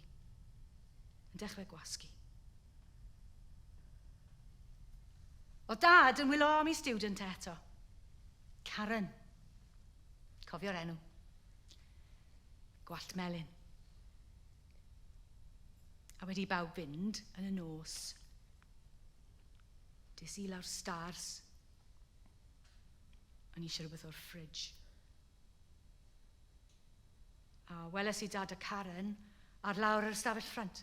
yn dechrau gwasgu. O Dad yn wylo am ei student eto. Karen. Cofio'r enw. Gwallt melyn. A wedi bawb fynd yn y nos, des i lawr stars. O'n i eisiau rhywbeth o'r fridge. A weles i Dad a Karen ar lawr yr ystafell ffrant.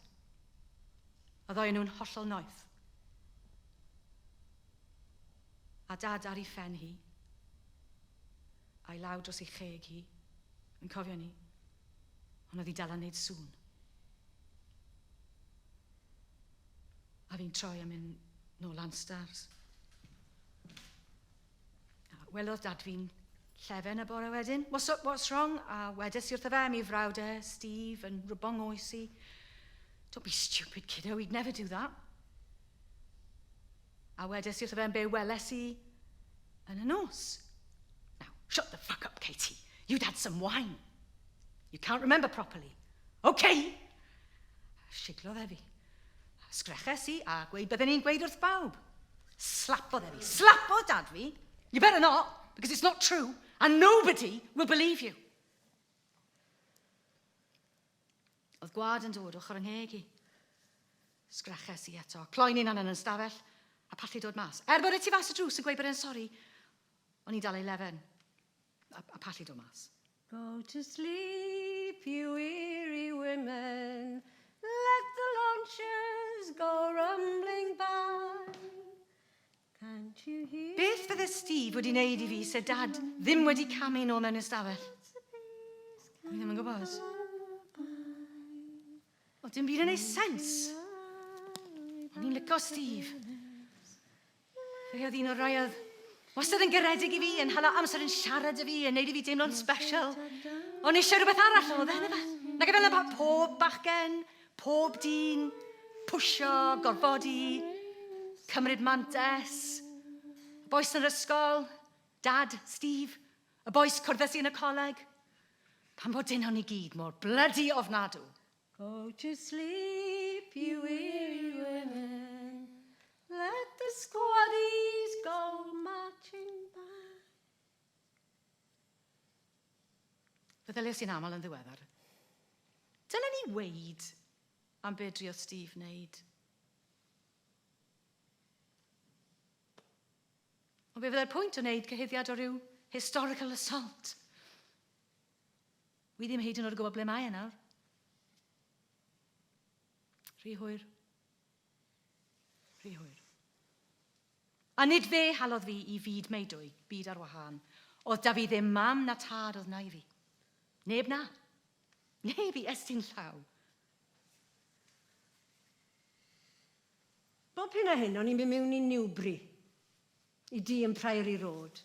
A ddoi nhw'n hollol noeth. A Dad ar ei phen hi, a'i law dros ei cheg hi, yn cofio ni, ond oedd hi dal yn neud sŵn. A fi'n troi a mynd nôl lan stars. A welodd Dad fi'n llefen y bore wedyn. "What's up, what's wrong?" A wedes i wrtho fe am ei frawd e, Steve, yn rwbo 'nghoes i. "Don't be stupid, kiddo, he'd never do that." A wedes i wrtho fe am be weles i yn y nos. "Now, shut the fuck up, Katie. You'd had some wine. You can't remember properly." "Okay." Siglodd e fi. Sgreches i a gweud bydden ni'n gweud wrth bawb. Slapodd e fi. Slapodd Dad fi. "You better not, because it's not true, and nobody will believe you." Oedd gwad yn dod ochr yng ngheg i. Sgreches i eto. Cloi'n hunan yn y stafell, a pallu dod mas. Er bod e tu fas y drws yn gweud bod e'n sori, o'n i'n dal ei lefen. A pallu dod mas. Go to sleep, you weary women. Let the launchers go rumbling by. Can't you hear? Beth fydde Steve wedi wneud i fi se Dad ddim wedi camu nôl mewn ystafell? O'n i ddim yn gwybod. Oedd dim byd yn ei sens. O'n i'n licio Steve. Fe oedd un o'r rai oedd wastad yn garedig i fi, yn hala amser yn siarad i fi, yn neud i fi deimlo'n special. O'n eisiau rhywbeth arall oedd e, neu Nag e fel yna pob bachgen, pob dyn, pwsio, gorfodi, cymryd mantes. Y bois yn yr ysgol, Dad, Steve, y bois cwrddes i yn y coleg. Pan bod dyn ni gyd mor bloody ofnadw. Go to sleep, you weary women. Let the squaddies go marching by. Feddyliais i'n aml yn ddiweddar. Dylen ni weid am be driodd Steve wneud. Ond be fydde'r pwynt o wneud cyhuddiad o ryw historical assault? Wi ddim hyd yn oed yn gwybod ble mae e nawr. Rhy hwyr. Rhy hwyr. A nid fe halodd fi i fyd meudwy, byd ar wahân. Oedd da fi ddim mam na tad oedd na i fi. Neb na. Neb i estyn llaw. Bob hyn a hyn, o'n i'n mynd mewn i Newbury, i dŷ yn Priory Road.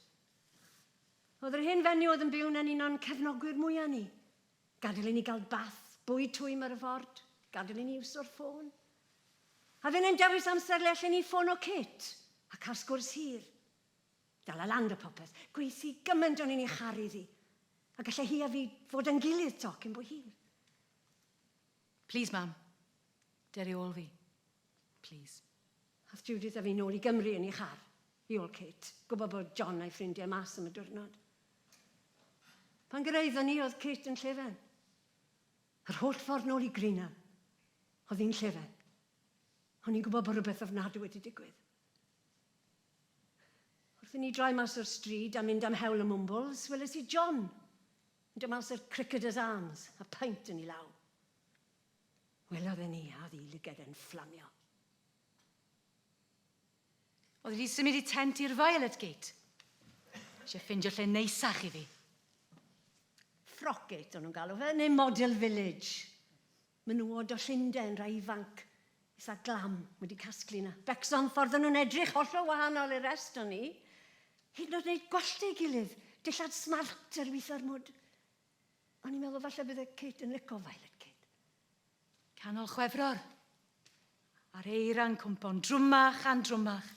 Oedd yr hen fenyw oedd yn byw yn un o'n cefnogwyr mwyaf ni. Gadael i ni gael bath, bwyd twym ar y ford, gadael i ni iwso'r ffôn. A fe'n dewis amser le allen ni ffono Kate a cael sgwrs hir. Dala lan 'da popeth, gweithio gymaint o'n i'n ei charu ddi. A gallai hi a fi fod yn gilydd to cyn bo hir. Please, mam. Der i ôl fi. Please. Ath Judith a fi nôl i Gymru yn ei char, i ôl Kate. Gwybod bod John a'i ffrindiau mas am y diwrnod. Pan gyrraeddon ni, oedd Kate yn llefen. Yr holl ffordd nôl i Greenham. Oedd hi'n llefen. O'n i'n gwybod bod rhywbeth ofnadwy wedi digwydd. Wrth i ni droi mas o'r stryd a mynd am hewl y Mwmbwls, weles i John yn dod mas o'r Cricketer's Arms a peint yn ei law. Welodd e ni a oedd ei lyged e'n fflamio. Oedd wedi symud i tent i'r Violet Gate. Eisiau ffindio lle neisach i fi. Frock Gate o'n nhw'n galw fe, neu Model Village. Menywod o Llundain, rhai ifanc, eitha glam, wedi casglu 'na. Becso'n ffordd o'n nhw'n edrych hollol wahanol i'r rest o'n ni. Hyd yn oed wneud gwallt ei gilydd, dillad smart ar weithiau'r mwd. O'n i'n meddwl falle bydde Kate yn lico Violet Kate. Canol Chwefror. A'r eira'n cwmpo'n drwmach a'n drwmach.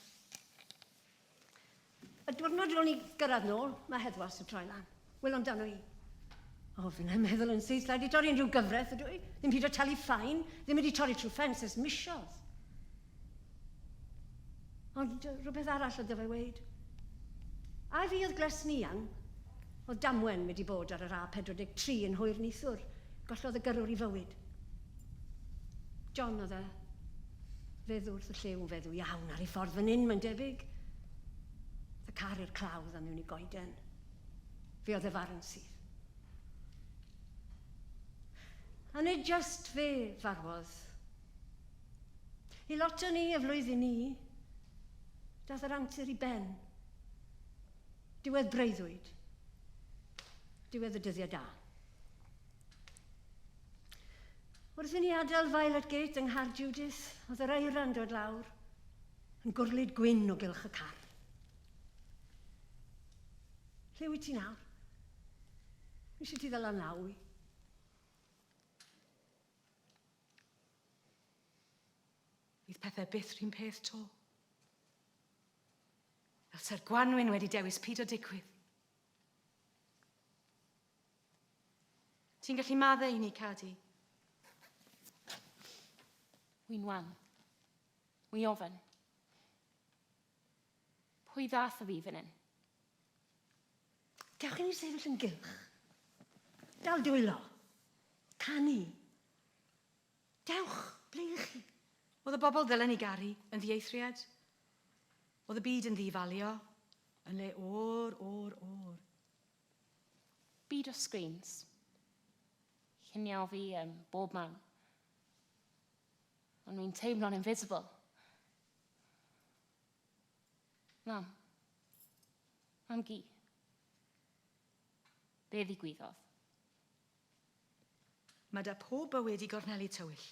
Y diwrnod ro'n i gyrraedd nôl, mae heddwas yn troi lan. Wel, amdano i. O, fi'n meddwl yn syth, lai di torri unrhyw gyfraith ydw i. Ddim hyd o talu ffain, ddim wedi torri trwy ffens ers misoedd. Ond rhywbeth arall oedd fe weid. A fi oedd Glesni Young, oedd damwen wedi bod ar yr A43 yn hwyr neithiwr, gollodd y gyrrwr i fywyd. John oedd e. Feddw wrth y llew yn feddw iawn ar ei ffordd fan hyn, mae'n debyg. Y car i'r clawdd a mewn i goeden. Fe oedd e farw'n syth. A nid just fe farwodd. I lot o ni y flwyddyn ni, dath yr antur i ben. Diwedd breuddwyd. Diwedd y dyddiau da. Wrth i ni adael Violet Gate yng Nghar Judith, oedd yr eira'n dod lawr, yn gwrlid gwyn o gylch y car. Lle wyt ti nawr? Fi eisiau ti ddala law i. Fydd pethau byth rhywun peth to. Fel sa'r gwanwyn wedi dewis pyd o digwydd. Ti'n gallu maddau i ni, Cadi? Wy'n wan. Wy ofyn. Pwy ddath o fi fan hyn? Dewch i ni sefyll yn gylch. Dal dwylo. Canu. Dewch, ble ych chi? Oedd y bobl ddylen ni garu yn ddieithriad. Oedd y byd yn ddifalio, yn le o'r, o'r, o'r. Byd o screens. Lluniau fi ym bob man. Ond mi'n teimlo'n invisible. Mam. Mam gi. Be ddigwyddodd? Mae da pob bywyd i gornelu tywyll,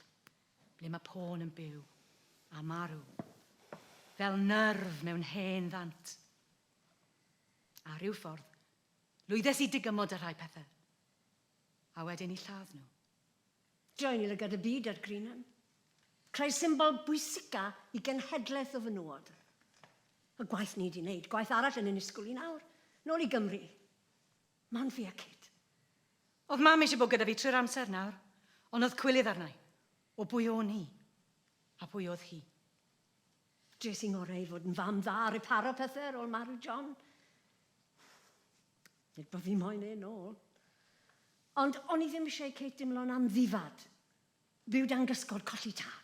ble mae pôn yn byw a marw, fel nyrf mewn hen ddant. A rhyw ffordd, lwyddes i digymod â rhai pethau, a wedyn i lladd nhw. Join i lygad y byd ar Greenham. Creu symbol bwysica i genhedlaeth o fenywod. Y gwaith ni wedi wneud, gwaith arall yn Ynysgwl i nawr. Nôl i Gymru. Man fi a Kit. Oedd mam eisiau bod gyda fi trwy'r amser nawr, ond oedd cwilydd arna i, o bwy o'n i, a pwy oedd hi. Dres i ngorau i fod yn fam dda a reparo pethau ar ôl marw John. Nid bod fi moyn e nôl. Ond o'n i ddim eisiau Kate dimlo'n amddifad. Byw dan gysgod colli tad.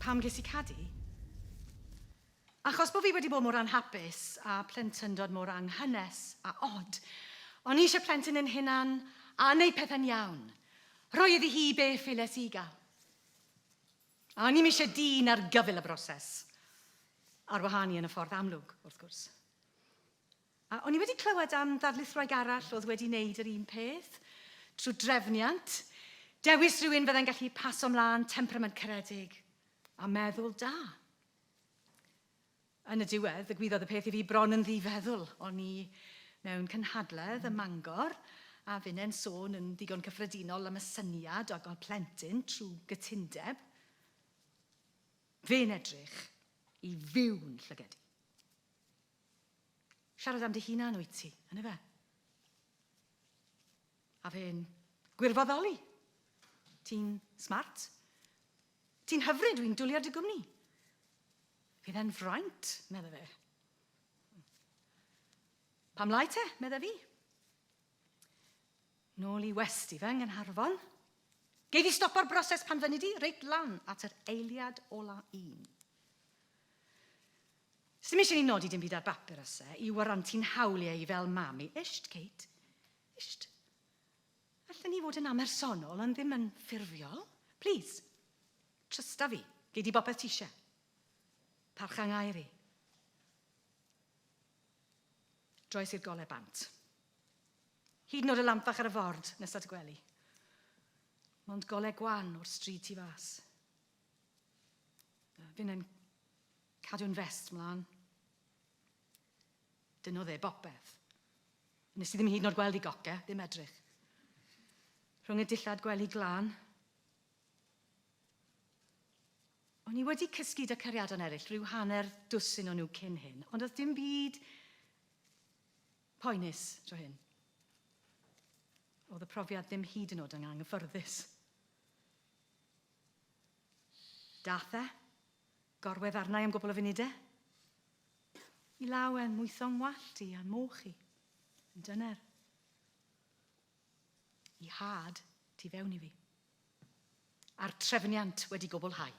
Pam ges i Cadi? Achos bod fi wedi bod mor anhapus a plentyndod mor anghynnes a od, o'n i eisiau plentyn yn hunan a wneud pethau'n iawn. Rhoi iddi hi be ffiles i gael. A o'n i'm eisiau dyn ar gyfyl y broses. Ar wahân i yn y ffordd amlwg, wrth gwrs. A o'n i wedi clywed am ddarlithwraig arall oedd wedi wneud yr un peth, trwy drefniant, dewis rhywun fyddai'n gallu paso mlaen temperament caredig a meddwl da. Yn y diwedd, ddigwyddodd y peth i fi bron yn ddifeddwl. O'n i mewn cynhadledd ym Mangor, a finne'n sôn yn ddigon cyffredinol am y syniad o gael plentyn trwy gytundeb. Fe'n edrych i fyw'n llyged i. Siarad am dy hunan wyt ti, yndyfe? A fe'n gwirfoddoli. Ti'n smart. Ti'n hyfryd, dwi'n dwlu ar dy gwmni. Fydd e'n fraint, medde fe. Pam lai te, medde fi. Nôl i westy fe yng Nghaernarfon. Gei di stopo'r broses pan fynni di, reit lan at yr eiliad ola un. Sdim eisiau ni nodi dim byd ar bapur oes e, i warantu'n hawliau i fel mam i. Isht, Kate. Isht. Allen ni fod yn amhersonol ond ddim yn ffurfiol? Plîs. Trysta fi. Gei di bopeth ti eisiau. Parcha 'ngair i. Droes i'r golau bant. Hyd yn oed y lamp fach ar y ford nes at y gwely. Mond golau gwan o'r stryd tu fas. Finnau'n cadw'n fest mlaen. Dynodd e bopeth. Nes i ddim hyd yn oed gweld i goc e, ddim edrych. Rhwng y dillad gwely glân. O'n i wedi cysgu 'da cariadon eraill rhyw hanner dwsin o nhw cyn hyn, ond oedd dim byd poenus tro hyn. Oedd y profiad ddim hyd yn oed yn anghyffyrddus. Dath e, gorwedd arna i am gwbl o funudau. I law e'n mwytho'n ngwallt i a'n moch i, yn dyner. I had tu fewn i fi. A'r trefniant wedi gwblhau.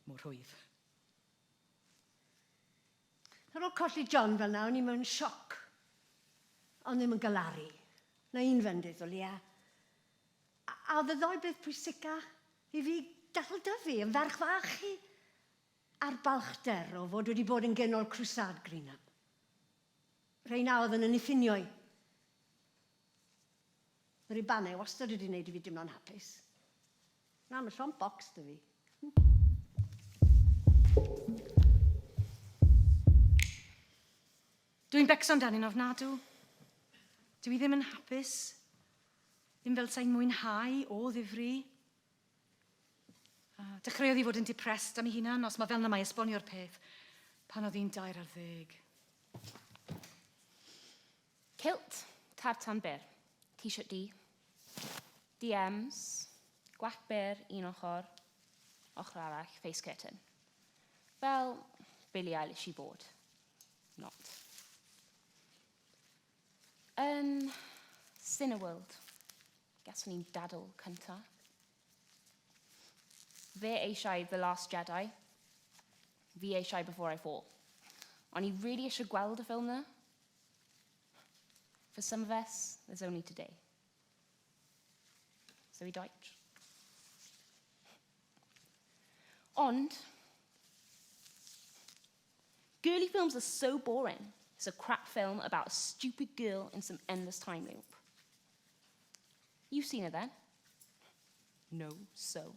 Mor rhwydd. Ar ôl colli John fel 'na, o'n i mewn sioc. Ond ddim yn galaru. Na un fendith o leia. A, a oedd y ddou beth pwysica i fi dal dyfu yn ferch fach i. A'r balchder o fod wedi bod yn genol crwsad Greenham. Rheina oedd yn y niffinio i. Mae ribanau wastad wedi wneud i fi dimlo'n hapus. Na, mae llond bocs 'da fi. Dwi'n becso amdani'n ofnadw. Dwi ddim yn hapus. Ddim fel sai'n mwynhau o ddifri. A dechreuodd hi fod yn depressed am ei hunan, os mae fel 'na mae esbonio'r peth, pan oedd hi'n 13. Kilt, tartan byr, t-shirt du, DMs, gwallt byr, un ochr, ochr arall, face curtain. Fel Billie Eilish i fod. Not. Yn Cineworld, gason ni'n dadl cynta. Fe eisiau The Last Jedi. Fi eisiau Before I Fall. O'n i really eisiau gweld y ffilm na. For some of us, there's only today. So we Deutsch. Ond, girly films are so boring. It's a crap film about a stupid girl in some endless time loop. You've seen it then? No, so.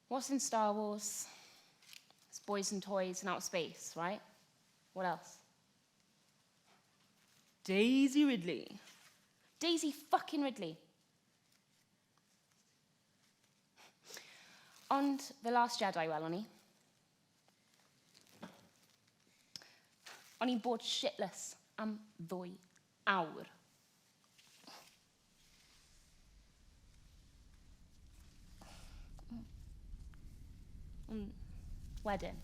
What's in Star Wars? It's boys and toys and outer space, right? What else? Daisy Ridley. Daisy fucking Ridley. Ond The Last Jedi welon ni. O'n i'n bored shitless am 2 awr. Ond wedyn,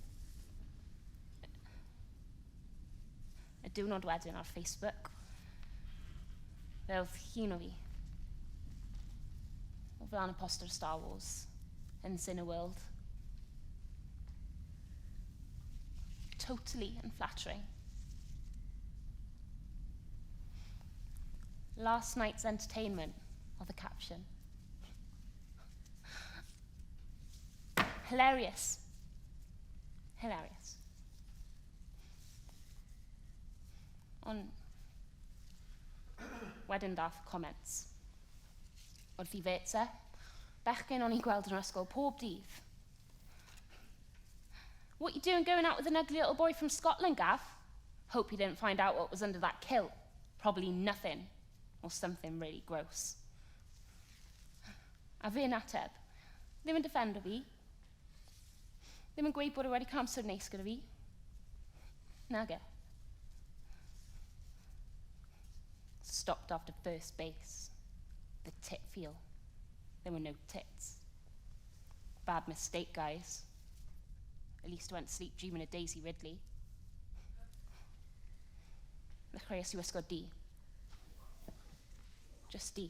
y diwrnod wedyn ar Facebook, fe oedd llun o fi o flaen y poster Star Wars yn Cineworld. Totally unflattering. "Last night's entertainment" oedd y caption. Hilarious. Hilarious. Ond wedyn dath comments. Wrth i fêts e, bechgyn o'n i'n gweld yn yr ysgol pob dydd. "What you doing going out with an ugly little boy from Scotland, Gav? Hope you didn't find out what was under that kilt. Probably nothing. Or something really gross." A fi'n ateb, ddim yn defendo fi. Ddim yn gweud bod e wedi cael amser neis gyda fi. Nage. Stopped after first base. The tit feel. There were no tits. Bad mistake, guys. At least I went to sleep dreaming of Daisy Ridley. Ddechreuais i wisgo du. Just du.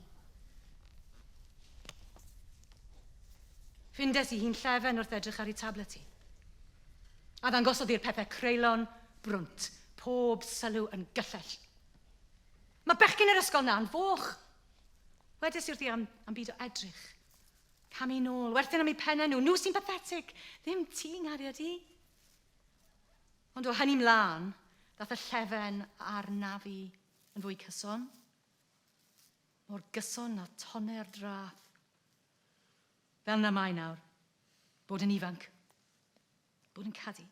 Ffindes i hi'n llefen wrth edrych ar ei tablet hi. A ddangosodd i'r pethau creulon, brwnt, pob sylw yn gyllell. Mae bechgyn yr ysgol 'na'n foch. Wedes i wrthi am, am byd o edrych. Camu nôl, werthyn am eu pennau nhw. Nhw sy'n pathetic, ddim ti, nghariad i. Ond o hynny mlaen, dath y llefen a'r nafi yn fwy cyson. Mor gyson â tonne'r drath. Fel 'na mae nawr. Bod yn ifanc. Bod yn cadi.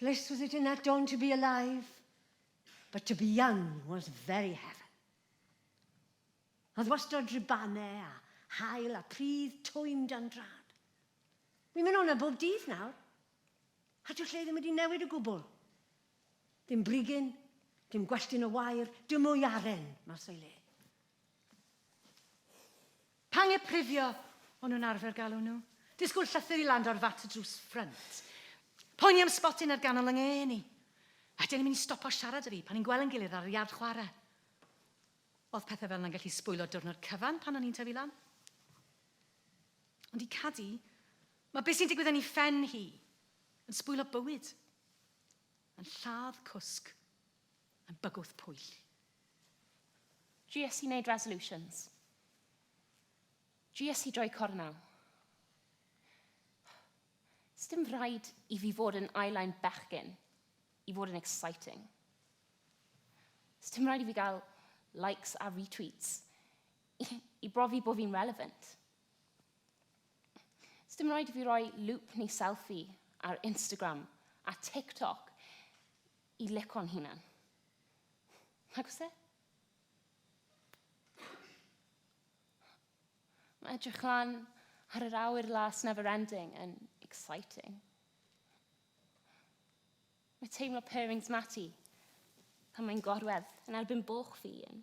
Bliss was it in that dawn to be alive, but to be young was very heaven. Oedd wastad ribannau a haul a pridd twym dan drad. Wi'n mynd o'na bob dydd nawr. A dyw'r lle ddim wedi newid o gwbl. Dim brigyn, dim gwelltyn o wair, dim mwyaren mas o'i le. Pange prifio, o'n nhw'n arfer galw nhw. Disgwyl llythyr i land ar fat y drws ffrynt. Poeni am sbotyn ar ganol yng ngên i. A dyn ni'n mynd i stopo siarad â fi pan ni'n gweld yn gilydd ar yr iard chwarae. Oedd pethau fel yna'n gallu sbwylo diwrnod cyfan pan o'n i'n tyfu lan. Ond i Cadi, mae beth sy'n digwydd yn ei phen hi yn sbwylo bywyd, yn lladd cwsg, yn bygwth pwyll. Dries i wneud resolutions. Dries i droi cornel. Sdim rhaid i fi fod yn eyeline bechgyn i fod yn exciting. Sdim rhaid i fi gael likes a retweets i brofi bod fi'n relevant. Sdim rhaid i fi roi loop neu selfie ar Instagram a TikTok i lico'n hunan. Nag oes e? Mae edrych lan ar yr awyr las never ending yn exciting. Mae teimlo purrings Matty pan mae'n gorwedd yn erbyn boch fi yn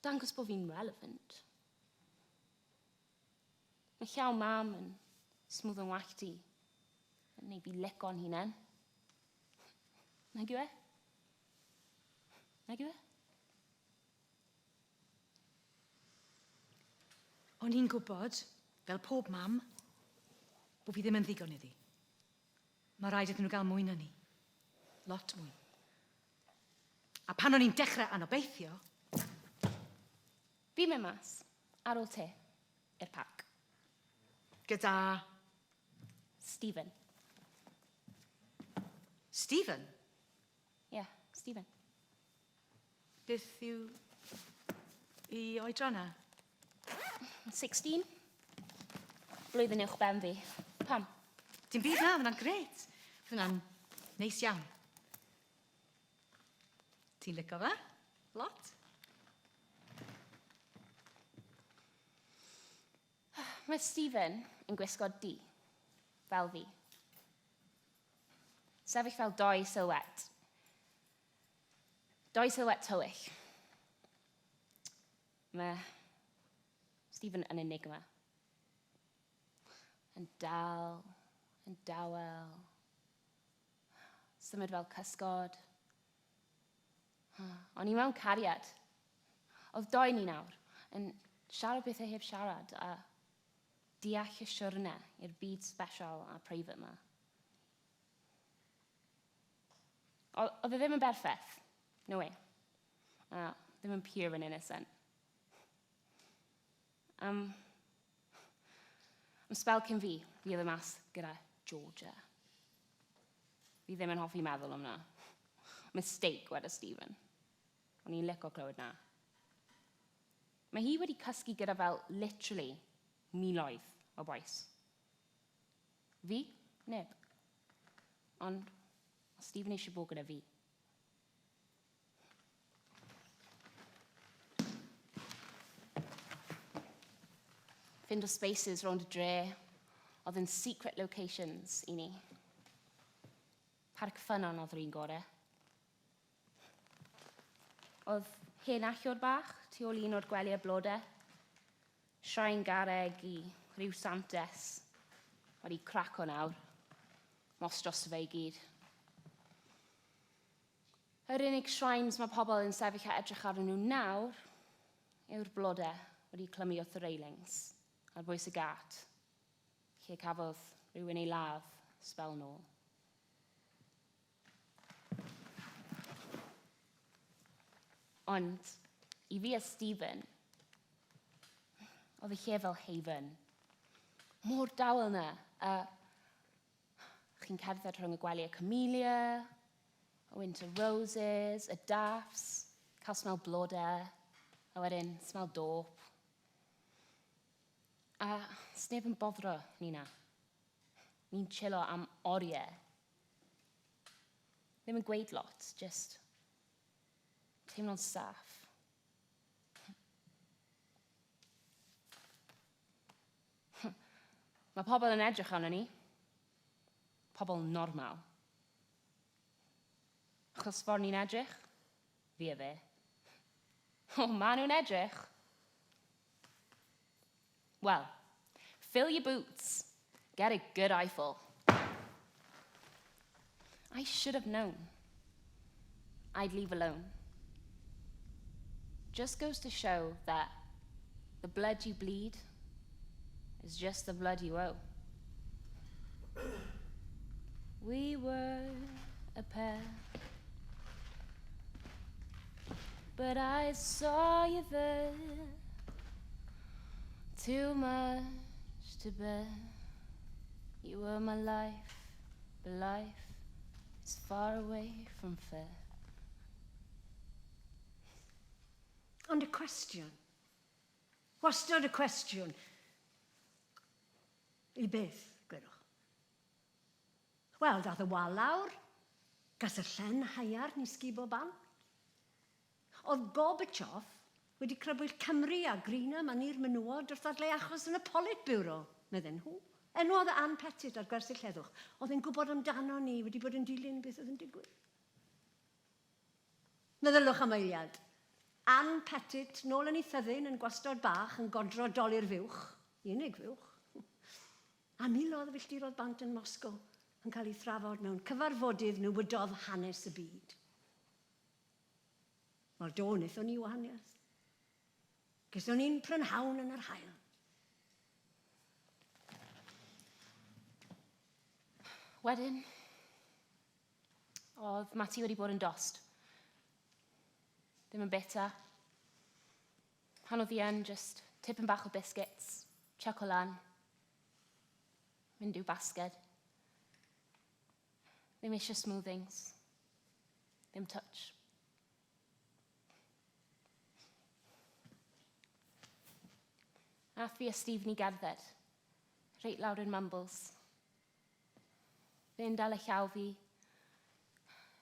dangos bod fi'n relevant. Mae llaw mam yn smwddo'n wallt i, yn neud fi lico'n hunan. Nag yw e? Nag yw e? O'n i'n gwybod, fel pob mam, bod fi ddim yn ddigon iddi. Mae rhaid iddyn nhw gael mwy na ni. Lot mwy. A pan o'n i'n dechrau anobeithio... Fi'n mynd mas, ar ôl te, i'r parc. Gyda... Stephen. Stephen? Ie, yeah, Stephen. Beth yw i oedran e? 16. Blwyddyn uwch ben fi. Pam? Dim byd na, hwnna'n gret. Hwnna'n neis iawn. Ti'n licio fe? Lot? Mae Stephen yn gwisgo du, fel fi. Sefyll fel doi silhouette. Doi silhouette tywyll. Mae Stephen yn enigma. Yn dal, yn dawel. Symud fel cysgod. O'n i mewn cariad. Oedd doi ni nawr yn siarad bethau heb siarad a deall y siwrne i'r byd special a private yma. Oedd e ddim yn berffaith. No way. A ddim yn pure and innocent. Am sbel cyn fi, fi oedd y mas gyda Georgia. Fi ddim yn hoffi meddwl am na. Mistake, weda Stephen. O'n i'n licio clywed na. Mae hi wedi cysgu gyda fel literally miloedd o bois. Fi? Neb. Ond oedd Stephen eisiau bod gyda fi. Ffindo spaces rownd y dre, oedd yn secret locations i ni. Parc Ffynnon oedd yr un gore. Oedd hen allor bach tu ôl un o'r gwelyau blodau. Shrine garreg i rhyw santes. Wedi craco nawr. Mos drosto fe i gyd. Yr unig shrines mae pobl yn sefyll a edrych arnyn nhw nawr yw'r blodau wedi clymu wrth y railings ar bwys y gât, lle cafodd rhywun ei ladd sbel nôl. Ond i fi a Stephen, oedd y lle fel haven. Mor dawel na. A chi'n cerdded rhwng y gwely y camellia, y winter roses, y daffs, cael smell blodau, a wedyn smell dop. A sneb yn boddro ni na. Ni'n chillo am oriau. Ddim yn gweud lot, just teimlo'n saff. Mae pobl yn edrych arno ni. Pobl normal. Achos ffordd ni'n edrych, fi a fe. O, maen nhw'n edrych. Well, fill your boots. Get a good eyeful. I should have known. I'd leave alone. Just goes to show that the blood you bleed is just the blood you owe. We were a pair. But I saw you there. Too much to bear. You were my life, but life is far away from fair. Ond y cwestiwn, wastad y cwestiwn, i beth, gwedwch? Wel, dath y wal lawr, gas y llen haearn i sgubo bant. Oedd Gorbachev wedi crybwyll Cymru a Greenham a ni'r menywod wrth ddadlau achos yn y Politburo, medden nhw. Enwodd Ann Pettit ar Gwersyll Heddwch. Oedd e'n gwybod amdano ni, wedi bod yn dilyn beth oedd yn digwydd. Meddylwch am eiliad. Ann Pettit, nôl yn ei thyddyn yn gwastad bach yn godro dolur fuwch, unig fuwch. A miloedd o filltiroedd bant yn Moscow yn cael ei thrafod mewn cyfarfodydd newidodd hanes y byd. Wel, do, wnaethon ni wahaniaeth. Geson ni'n prynhawn yn yr haul. Wedyn, oedd Matty wedi bod yn dost. Ddim yn bita. Pan oedd hi yn, just tipyn bach o biscuits, chuck o lan, mynd i'w basged. Ddim eisiau smoothings. Ddim touch. Ath fi a Steve ni gerdded, reit lawr i'r Mumbles. Fe'n dal y llaw fi,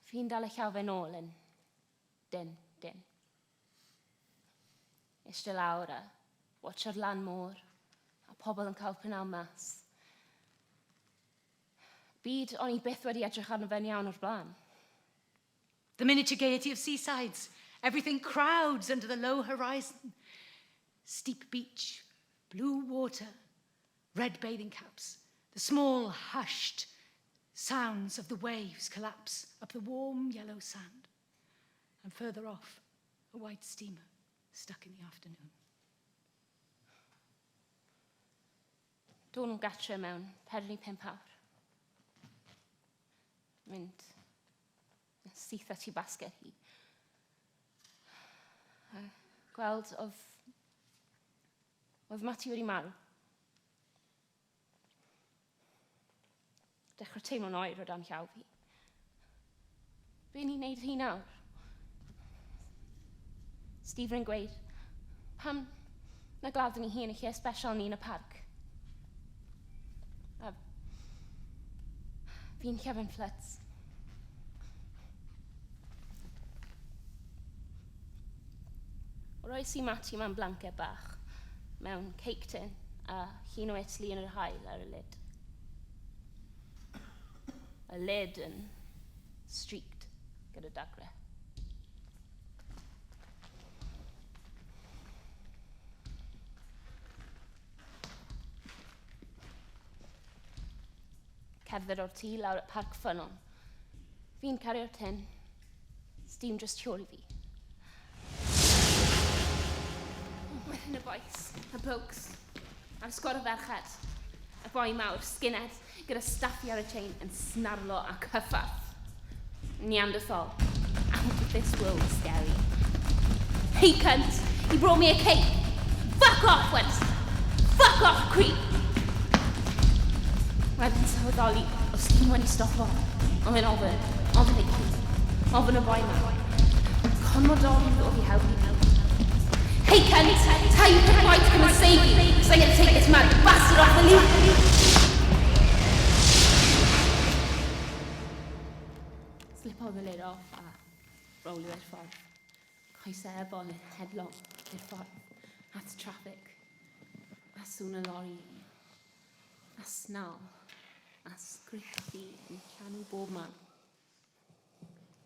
fi'n dal y llaw fe nôl yn dyn, dyn. Eistedd lawr a watcho'r lan môr a pobl yn cael prynhawn mas. Byd o'n i byth wedi edrych arno fe'n iawn o'r blaen. The miniature gaiety of seasides. Everything crowds under the low horizon. Steep beach, blue water, red bathing caps. The small, hushed sounds of the waves collapse up the warm yellow sand. And further off, a white steamer stuck in the afternoon. Do'n nhw gatre mewn 45 awr. Mynd yn syth at i basged hi. A gweld oedd Matty wedi marw. Dechrau teimlo'n oer o dan llaw fi. Be ni'n neud hi nawr? Stephen yn gweud, pam na gladdwn ni hi yn y lle special ni yn y parc? A fi'n llefen fflyts. Roes i Matty mewn blanced bach, mewn cake tin, a llun o Italy yn yr haul ar y lid. Y lid yn Streaked gyda dagre. Cerdded o'r tŷ lawr at Parc Ffynnon. Fi'n cario'r tin. Steam just tu ôl i fi. Wedyn y boys, y blokes, a'r sgwad o ferched. Y boi mawr, skinhead, gyda staffi ar y chain yn snarlo a cyffath. Neanderthal. Out of this world scary. Hey cunt, he brought me a cake. Fuck off, went. Fuck off, creep. Wedyn sylweddoli, os ti'n wedi stopo. Ond fe'n ofyn, ofyn ei ci. Ofyn y boi ma. Commodore ddod i helpu. Hey cunt, tell your prick to come and save you, because I'm going to take this mad bastard off the loop. Slipodd y lid off a rolio i'r ffordd. Coesau ebol yn headlong i'r ffordd. At traffic. A sŵn y lori. A snarl. A sgrichi yn llanw bob man.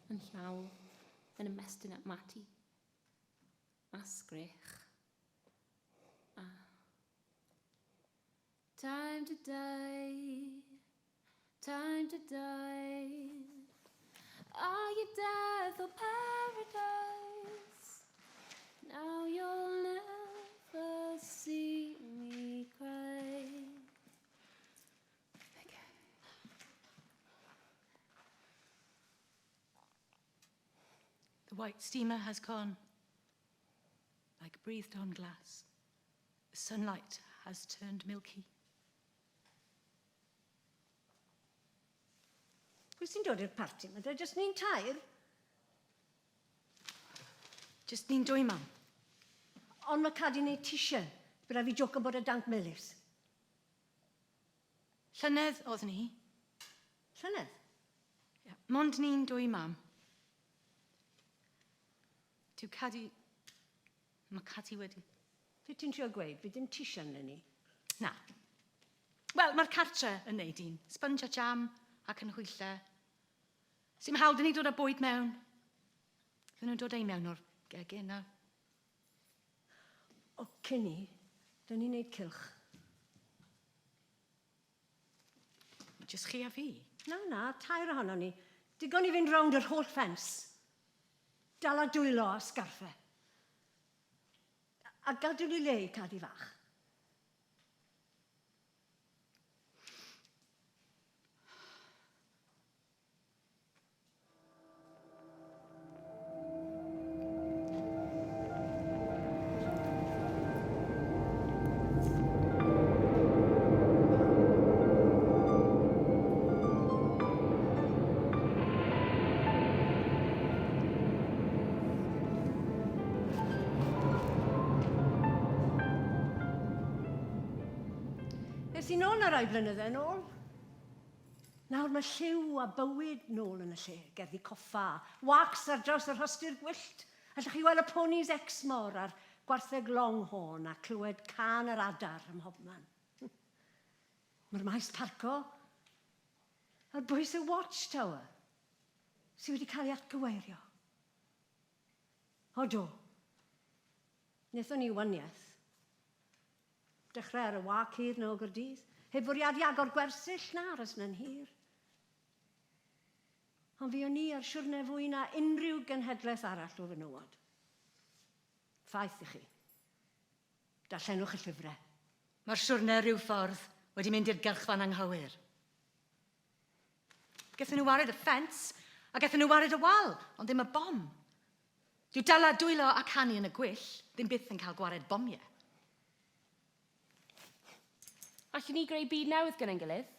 Yn llaw yn ymestyn at Matty. A sgrech. A Time to die. Time to die. Are you death or paradise? Now you'll never see me cry. Again. The white steamer has gone, like breathed on glass. The sunlight has turned milky. Pwy sy'n dod i'r parti? Mae de jyst ni'n tair. Just ni'n dwy, mam. Ond mae Cadi wneud tisio. Bydd rhaid fi joc yn bod y dank melys. Llynedd oedd ni. Llynedd? Yeah. Mond ni'n dwy, mam. Dyw Cadi... Mae Cadi wedi... Be ti'n trio gweud? Fi dim tisio yn ni. Na. Wel, mae'r cartre yn neud un. Sponge a jam ac yn hwyllau. Sy'm hawl dyn ni dod â bwyd mewn. Fydden nhw'n dod â i mewn o'r gegin a... O, cyn ni, dyn ni'n neud cylch. Jyst chi a fi. Na, na, tair ohonon ni. Digon i fynd rownd yr holl ffens. Dala dwylo a sgarffau. A gadw ni le i Cadi fach. Es i nôl na rai blynydde yn ôl. Nawr mae lliw a bywyd nôl yn y lle, gerddi coffa, wax ar draws y rhostir gwyllt. Allwch chi weld y ponis Exmoor a'r gwartheg Longhorn a clywed cân yr adar ym mhobman. Mae'r maes parco ar bwys y Watchtower sydd wedi cael ei atgyweirio. O do, wnaethon ni waniaeth. Dechrau ar y wâc hir na o Gaerdydd. Heb fwriadu agor gwersyll na aros na'n hir. Ond fi o'n i ar siwrne fwy na unrhyw genhedlaeth arall o fenywod. Ffaith i chi. Darllenwch y llyfrau. Mae'r siwrne rhyw ffordd wedi mynd i'r gylchfan anghywir. Gaethon nhw wared y ffens, a gaethon nhw wared y wal, ond ddim y bom. Dyw dala dwylo a canu yn y gwyll ddim byth yn cael gwared bomiau. Allwn ni greu byd newydd gyda'n gilydd?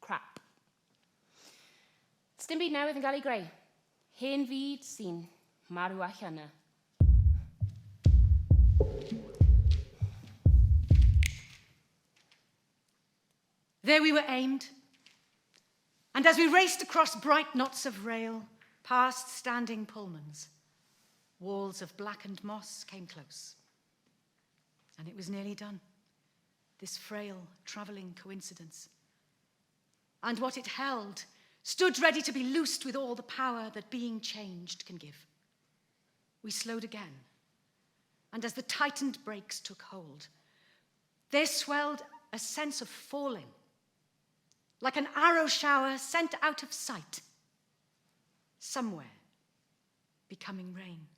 Crap. Does dim byd newydd yn cael ei greu. Hen fyd sy'n marw allan yna. There we were aimed. And as we raced across bright knots of rail, past standing Pullmans, walls of blackened moss came close. And it was nearly done, this frail, travelling coincidence. And what it held Stood ready to be loosed with all the power that being changed can give. We slowed again, and as the tightened brakes took hold, there swelled a sense of falling, like an arrow shower sent out of sight, somewhere becoming rain.